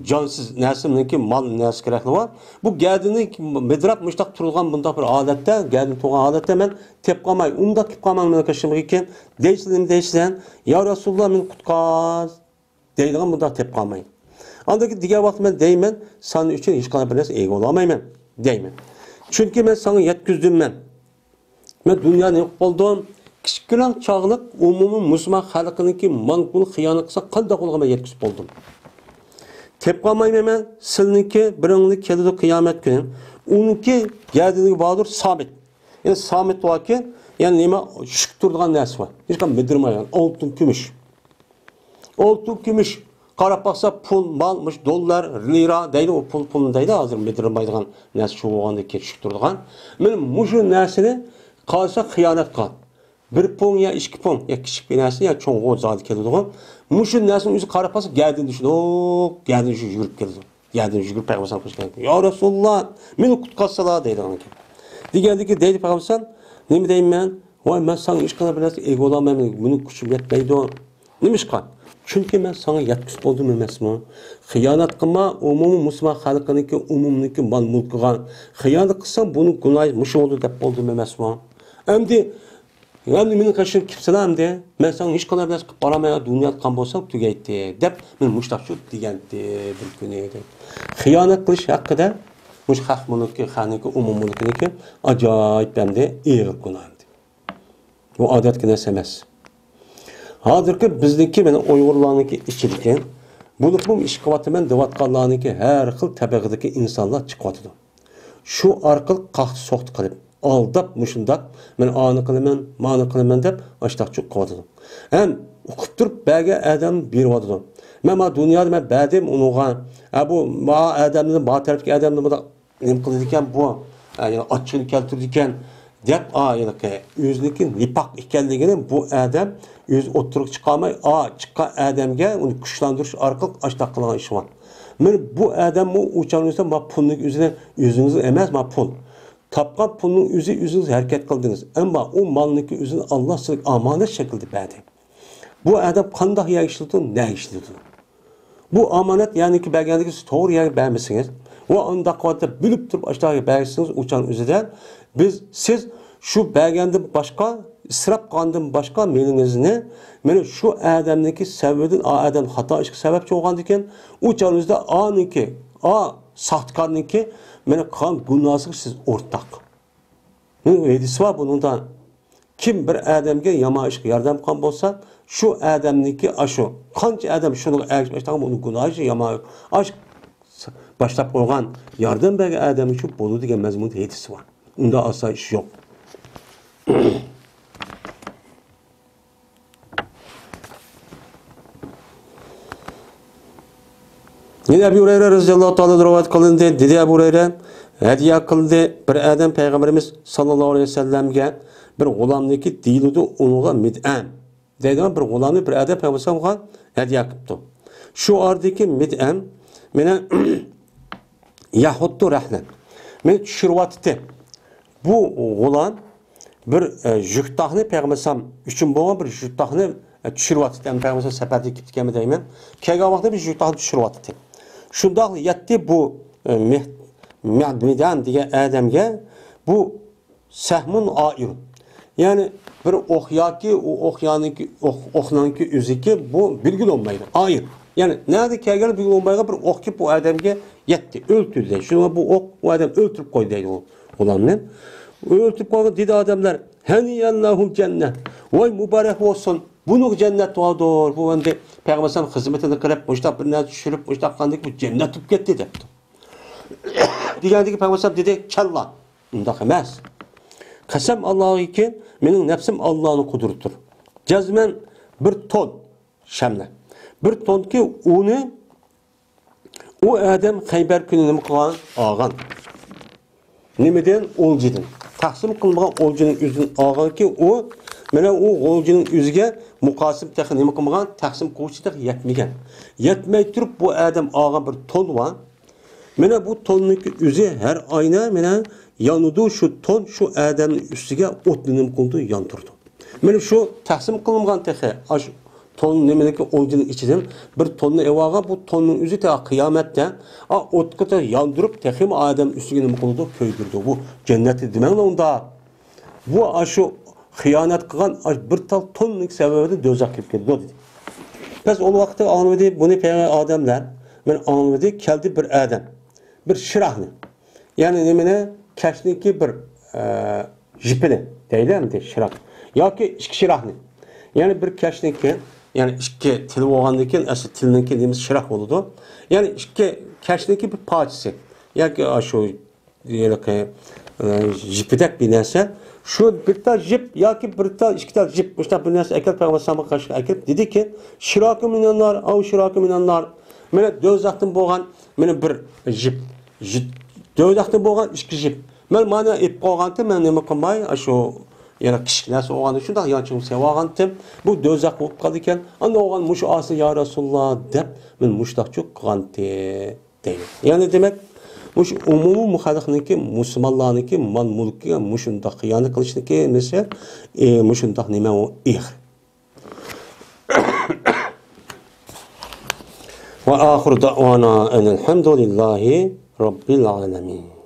جانسىز نەرسىنىڭكى مال نەرسە كېرەكلىك بار. بۇ گەدىنى مىدىراپ مۇشتاق تۇرغان بۇنداق بىر ھالەتتە، گەدىنى تۇرغان ھالەتتە مەن تېپىپ قالماي، ئۇنداق كېلىپ قالماڭ مېنىڭ قېشىمغا كېلىن. دەيسىلەر، نېمە دەيسىلەر؟ يا رەسۇلاللا، مېنى قۇتقار. دەيدىغان مۇنداق تېپىپ قالماي. ئاندىن كېيىن دېگەن ۋاقىتتا مەن دەيمەن، سەن ئۈچۈن ھېچقانداق بىر نەرسە ئىگە بولالمايمەن دەيمەن. چۈنكى مەن ساڭا يەتكۈزدۈم مەن. مەن دۇنيادا نېمە قىلىپ بولدۇم؟ كىچىك كىرەڭ چاغلىق ئومۇمىي مۇسۇلمان خەلقىنىڭكى مال پۇلىغا خىيانەت قىلسا قانداق بولغان مەن يەتكۈزۈپ بولدۇم. تېپىپ قالمايمەن مەن، سىلىنىڭكى بىرىڭلار كېلىدۇ قىيامەت كۈنى. ئۇنىڭكى گەدىنىگە باردۇر سامىت. يەنى سامىت باركى، يەنى نېمە، چۈشۈپ تۇرىدىغان نەرسە بار. ھېچقانداق مىدىرمايدىغان، ئالتۇن، كۈمۈش. ئالتۇن، كۈمۈش. قاراپ باقسا، پۇل، مال، مۇشۇ دوللار، لىرا دەيدۇ، ئۇ پۇل، پۇلنى دەيدۇ، ھازىر مىدىرمايدىغان نەرسە شۇ بولغاندىن كېيىن چۈشۈپ تۇرىدىغان. مانا مۇشۇ نەرسىنى قالسا خىيانەت قىلغان. بىر پۇڭ يا ئىككى پۇڭ، يا كىچىك بىر نەرسە، يا چوڭغۇ زادى كېلىدىغۇ. مۇشۇ نەرسىنى ئۆزى قاراپ قالسا، گەدىنى چۈشىدۇ، گەدىنى چۈشۈپ يۈگۈرۈپ كېلىدۇ. يەردىن يۈگۈرۈپ پەيغەمبەر ساللاللاھۇ ئەلەيھى ۋەسەللەمگە كەلدى. يا رەسۇلاللا، مېنى قۇتقارسىلا دەيدىغان ئىكەن. دېگەندىكى دەيدۇ پەيغەمبەر سەللەم، نېمە دەيمەن؟ ۋاي، مەن ساڭا ھېچقانداق بىر نەرسە ئىگە بولالمايمەن، مېنىڭ كۈچۈم يەتمەيدۇ. نېمىشقا؟ چۈنكى مەن ساڭا يەتكۈزۈپ بولدۇم ئەمەسمۇ؟ خىيانەت قىلما، ئومۇمىي مۇسۇلمان خەلقىنىڭكى ئومۇمنىڭكى مال مۈلكىغا خىيانەت قىلسام، بۇنىڭ گۇناھى مۇشۇ بولدى دەپ بولدۇم ئەمەسمۇ؟ ئەمدى يەنى مېنىڭ قېشىمغا كېلىپسىلە ئەمدى. مەن ساڭا ھېچقانداق بىر نەرسە قىلىپ بارالمايمەن، دۇنيادا قالغان بولساڭ تۈگەيتتى، دەپ مېنى مۇشتاق شۇ دېگەنتى بىر كۈنى. خىيانەت قىلىش ھەققىدە مۇشۇ خەق مۇلكى، خەقنىڭكى ئومۇمىي مۇلكىنىڭكى ئاجايىپ ئەمدى ئېغىر گۇناھ ئەمدى. بۇ ئادەتتىكى نەرسە ئەمەس. ھازىرقى بىزنىڭكى، مانا ئۇيغۇرلارنىڭكى ئىچىدىكى، بولۇپمۇ ئىش قىلىۋاتىمەن دەۋاتقانلارنىڭكى ھەر خىل تەبىقىدىكى ئىنسانلار چىقىۋاتىدۇ. شۇ ئارقىلىق قاقتى-سوقتى قىلىپ، ئالداپ مۇشۇنداق، مەن ئانى قىلىمەن، مانى قىلىمەن دەپ ئاشتاق چۈشۈپ قالىدۇ. ھەم ئۇقۇپ تۇرۇپ بەرگەن ئادەم بېرىۋاتىدۇ. مەن مانا دۇنيادا مەن بەردىم ئۇنىڭغا. ھە، بۇ ما ئادەمنى، ما تەرەپتىكى ئادەمنى بۇنداق نېمە قىلىدىكەن بۇ؟ ھە، يەنى ئاچچىقىنى كەلتۈرىدىكەن دەپ، ئا، ھېلىقى ئۆزىنىڭكى نىپاق ئىكەنلىكىنى بۇ ئادەم ئۆزى ئوتتۇرىغا چىقارماي، ئا، چىققان ئادەمگە ئۇنى كۈچلەندۈرۈش ئارقىلىق ئاشتاق قىلغان ئىشى بار. مانا بۇ ئادەممۇ ئۇ چاغنىڭ ئۆزىدە ما پۇلنىڭ ئۆزىنى ئۆزىڭىزنىڭ ئەمەس، ما پۇل. تاپقان پۇلنىڭ ئۆزى ئۆزىڭىز ھەرىكەت قىلدىڭىز. ئەمما ئۇ مالنىڭكى ئۆزىنى ئاللا سىزگە ئامانەت شەكلىدە بەردى. بۇ ئادەم قانداق يەرگە ئىشلىتىدۇ، نەگە ئىشلىتىدۇ؟ بۇ ئامانەت يەرنىڭكى بەرگەندىكى سىز توغرا يەرگە بەرمىسىڭىز، ۋە ئانداق قىلىۋاتىپ بىلىپ تۇرۇپ ئاشۇنداق يەرگە بەرسىڭىز، ئۇ چاغنىڭ ئۆزىدە بىز، سىز شۇ بەرگەندىن باشقا، ئىسراپ قىلغاندىن باشقا مېلىڭىزنى، مانا شۇ ئادەمنىڭكى سەۋەبىدىن، ئا ئادەم خاتا ئىشقا سەۋەبچى بولغاندىكىن، ئۇ چاغنىڭ ئۆزىدە ئانىڭكى، ئا ساختىكارنىڭكى، مانا قىلغان گۇناھىسىغا سىز ئورتاق. ھەدىس بار بۇنىڭدا. كىم بىر ئادەمگە يامان ئىشقا ياردەم قىلغان بولسا، شۇ ئادەمنىڭكى ئاشۇ قانچە ئادەم شۇنىڭغا ئەگىشىپ ئىشلىغان، بۇنىڭ گۇناھى شۇ يامان ئاش باشلاپ قويغان، ياردەم بەرگەن ئادەم ئۈچۈن بولىدۇ دېگەن مەزمۇندا ھەدىس بار. ئۇنداق ئاسان ئىش يوق. يەنە ئەبۇ ھۇرەيرە رەزىياللاھۇ تائالا رىۋايەت قىلىندى. دېدى ئەبۇ ھۇرەيرە، ھەدىيە قىلدى بىر ئادەم پەيغەمبىرىمىز ساللاللاھۇ ئەلەيھى ۋەسەللەمگە بىر غۇلامنىكى دېيىلىدۇ ئۇنىڭغا مىدئەم دەيدىغان بىر غۇلامنى بىر ئادەم پەيغەمبەر ساللاللاھۇ ئەلەيھى ۋەسەللەمگە ھەدىيە قىپتۇ. شۇ ئارىدىكى مىدئەم مېنى يەھۇتتۇ رەھلەن. مېنى چۈشۈرۈۋاتتى. بۇ غۇلام بىر، ئە، يۈكتاقنى پەيغەمبەر ئەلەيھىسسالام ئۈچۈن بولغان بىر يۈكتاقنى، ئە، چۈشۈرۈۋاتتى. يەنى پەيغەمبەر ئەلەيھىسسالام سەپەردىن كېلىپتىكەنمۇ دەيمەن. كەلگەن ۋاقتىدا بىر يۈكتاقنى چۈشۈرۈۋاتتى. شۇنداق يەتتى بۇ، ئە، مىھ-، مەدمىدان دېگەن ئادەمگە بۇ سەھمۇن ئائىر. يەنى بىر ئوق ياكى ئۇ ئوق يانىكى، ئوق، ئوقنىڭكى ئۆزىكى بۇ بىلگىلى بولمايدۇ. ئايىر. يەنى نەدە كەلگەنلىكى بىلگىلى بولمايدىغان بىر ئوق كېلىپ ئۇ ئادەمگە يەتتى، ئۆلتۈردى. شۇڭا بۇ ئوق ئۇ ئادەمنى ئۆلتۈرۈپ قويدى دەيدۇ ئۇلارنى. ئۆلتۈرۈپ قويغان دېدى ئادەملەر، ھەنىيەللاھۇل جەننە. ۋاي مۇبارەك بولسۇن. بۇنىڭغا جەننەت بارىدۇر. بۇ ئەمدى پەيغەمبەر ئەلەيھىسسالام خىزمىتىنى قىلىپ، مۇشتاق بىر نەرسە چۈشۈرۈپ، مۇشتاق قىلغاندىكىن بۇ جەننەت بولۇپ كەتتى دەپتۇ. دېگەندىكى پەيغەمبەر ئەلەيھىسسالام دېدى، كەللا. ئۇنداق ئەمەس. قەسەم ئاللاغىكى، مېنىڭ نەپسىم ئاللانىڭ قۇدرىتىدۇر. جەزمەن بىر تون شەملە. بىر تونكى ئۇنى ئۇ ئادەم خەيبەر كۈنى نېمە قىلغان؟ ئالغان. نېمىدىن؟ ئولجىدىن. تەقسىم قىلمىغان ئولجىنىڭ ئۆزىدىن ئالغانكى ئۇ، مانا ئۇ ئولجىنىڭ ئۆزىگە مۇقاسىم تېخى نېمە قىلمىغان؟ تەقسىم قىلغۇچى تېخى يەتمىگەن. يەتمەي تۇرۇپ بۇ ئادەم ئالغان بىر تون بار. مانا بۇ توننىڭكى ئۆزى ھەر ئاينا مانا يانىدۇ، شۇ تون شۇ ئادەمنىڭ ئۈستىگە ئوتنى نېمە قىلىدۇ؟ ياندۇرىدۇ. مانا شۇ تەقسىم قىلىنغان تېخى ئاشۇ تون نېمىنىڭكى ئولجىنىڭ ئىچىدىن بىر توننى ئېلىۋالغان، بۇ توننىڭ ئۆزى تېخى قىيامەتتە، ئا، ئوتقا تېخى ياندۇرۇپ، تېخىمۇ ئادەم ئۈستىگە نېمە قىلىدۇ؟ كۆيدۈرىدۇ. بۇ جەننەتتە دېمەڭلار ئۇنداق. بۇ ئاشۇ خىيانەت قىلغان ئاش بىر تال توننىڭ سەۋەبىدىن دوزاخقا كىرىپ كېتىدۇ دېدى. بەس ئۇ ۋاقىتتا ئاڭلىدى بۇنى پەيغەمبەر ئادەملەر. مەن ئاڭلىدى، كەلدى بىر ئادەم. بىر شىراكنى. يەنى نېمىنى؟ كەشنىكى بىر، ئە، جىپىنى دەيلى ئەمدى شىراك. ياكى ئىككى شىراكنى. يەنى بىر كەشنىكى، يەنى ئىككى تىل بولغاندىن كېيىن، ئەسلى تىلنىڭكى نېمىسى شىراك بولىدۇ. يەنى ئىككى كەشنىكى بىر پارچىسى. ياكى ئاشۇ ھېلىقى، ئە، جىپىدەك بىر نەرسە. شۇ بىر تال جىپ ياكى بىر تال، ئىككى تال جىپ، مۇشۇنداق بىر نەرسە ئەكەلدى، پەيغەمبەر ئەلەيھىسسالامغا قارشى ئەكەلدى. دېدىكى، شىراكۇ مىنەننار، ئاۋ شىراكۇ مىنەننار. مانا دوزاختىن بولغان، مانا بىر جىپ، جىپ، دوزاختىن بولغان ئىككى جىپ. مەن مانا ئېلىپ قويغانتىم، مەن نېمە قىلماي، ئاشۇ يەنە كىچىك نەرسە بولغان، شۇنداق يانچۇقۇم سېلىۋالغانتىم. بۇ دوزاخ بولۇپ قالىدىكەن. ئانا بولغان مۇشۇ ئالسۇن يا رەسۇلاللا دەپ، مەن مۇشۇنداقچۇ قىلغانتىم. دەيدۇ. يەنى دېمەك، مۇشۇ ئومۇمىي خەلقنىڭكى، مۇسۇلمانلارنىڭكى مال-مۈلكىگە مۇشۇنداق خىيانەت قىلىشنىڭكى نېمىسى، ئى، مۇشۇنداق نېمە ئۇ ئېغىر. وآخر دعوانا أن الحمد لله رب العالمين.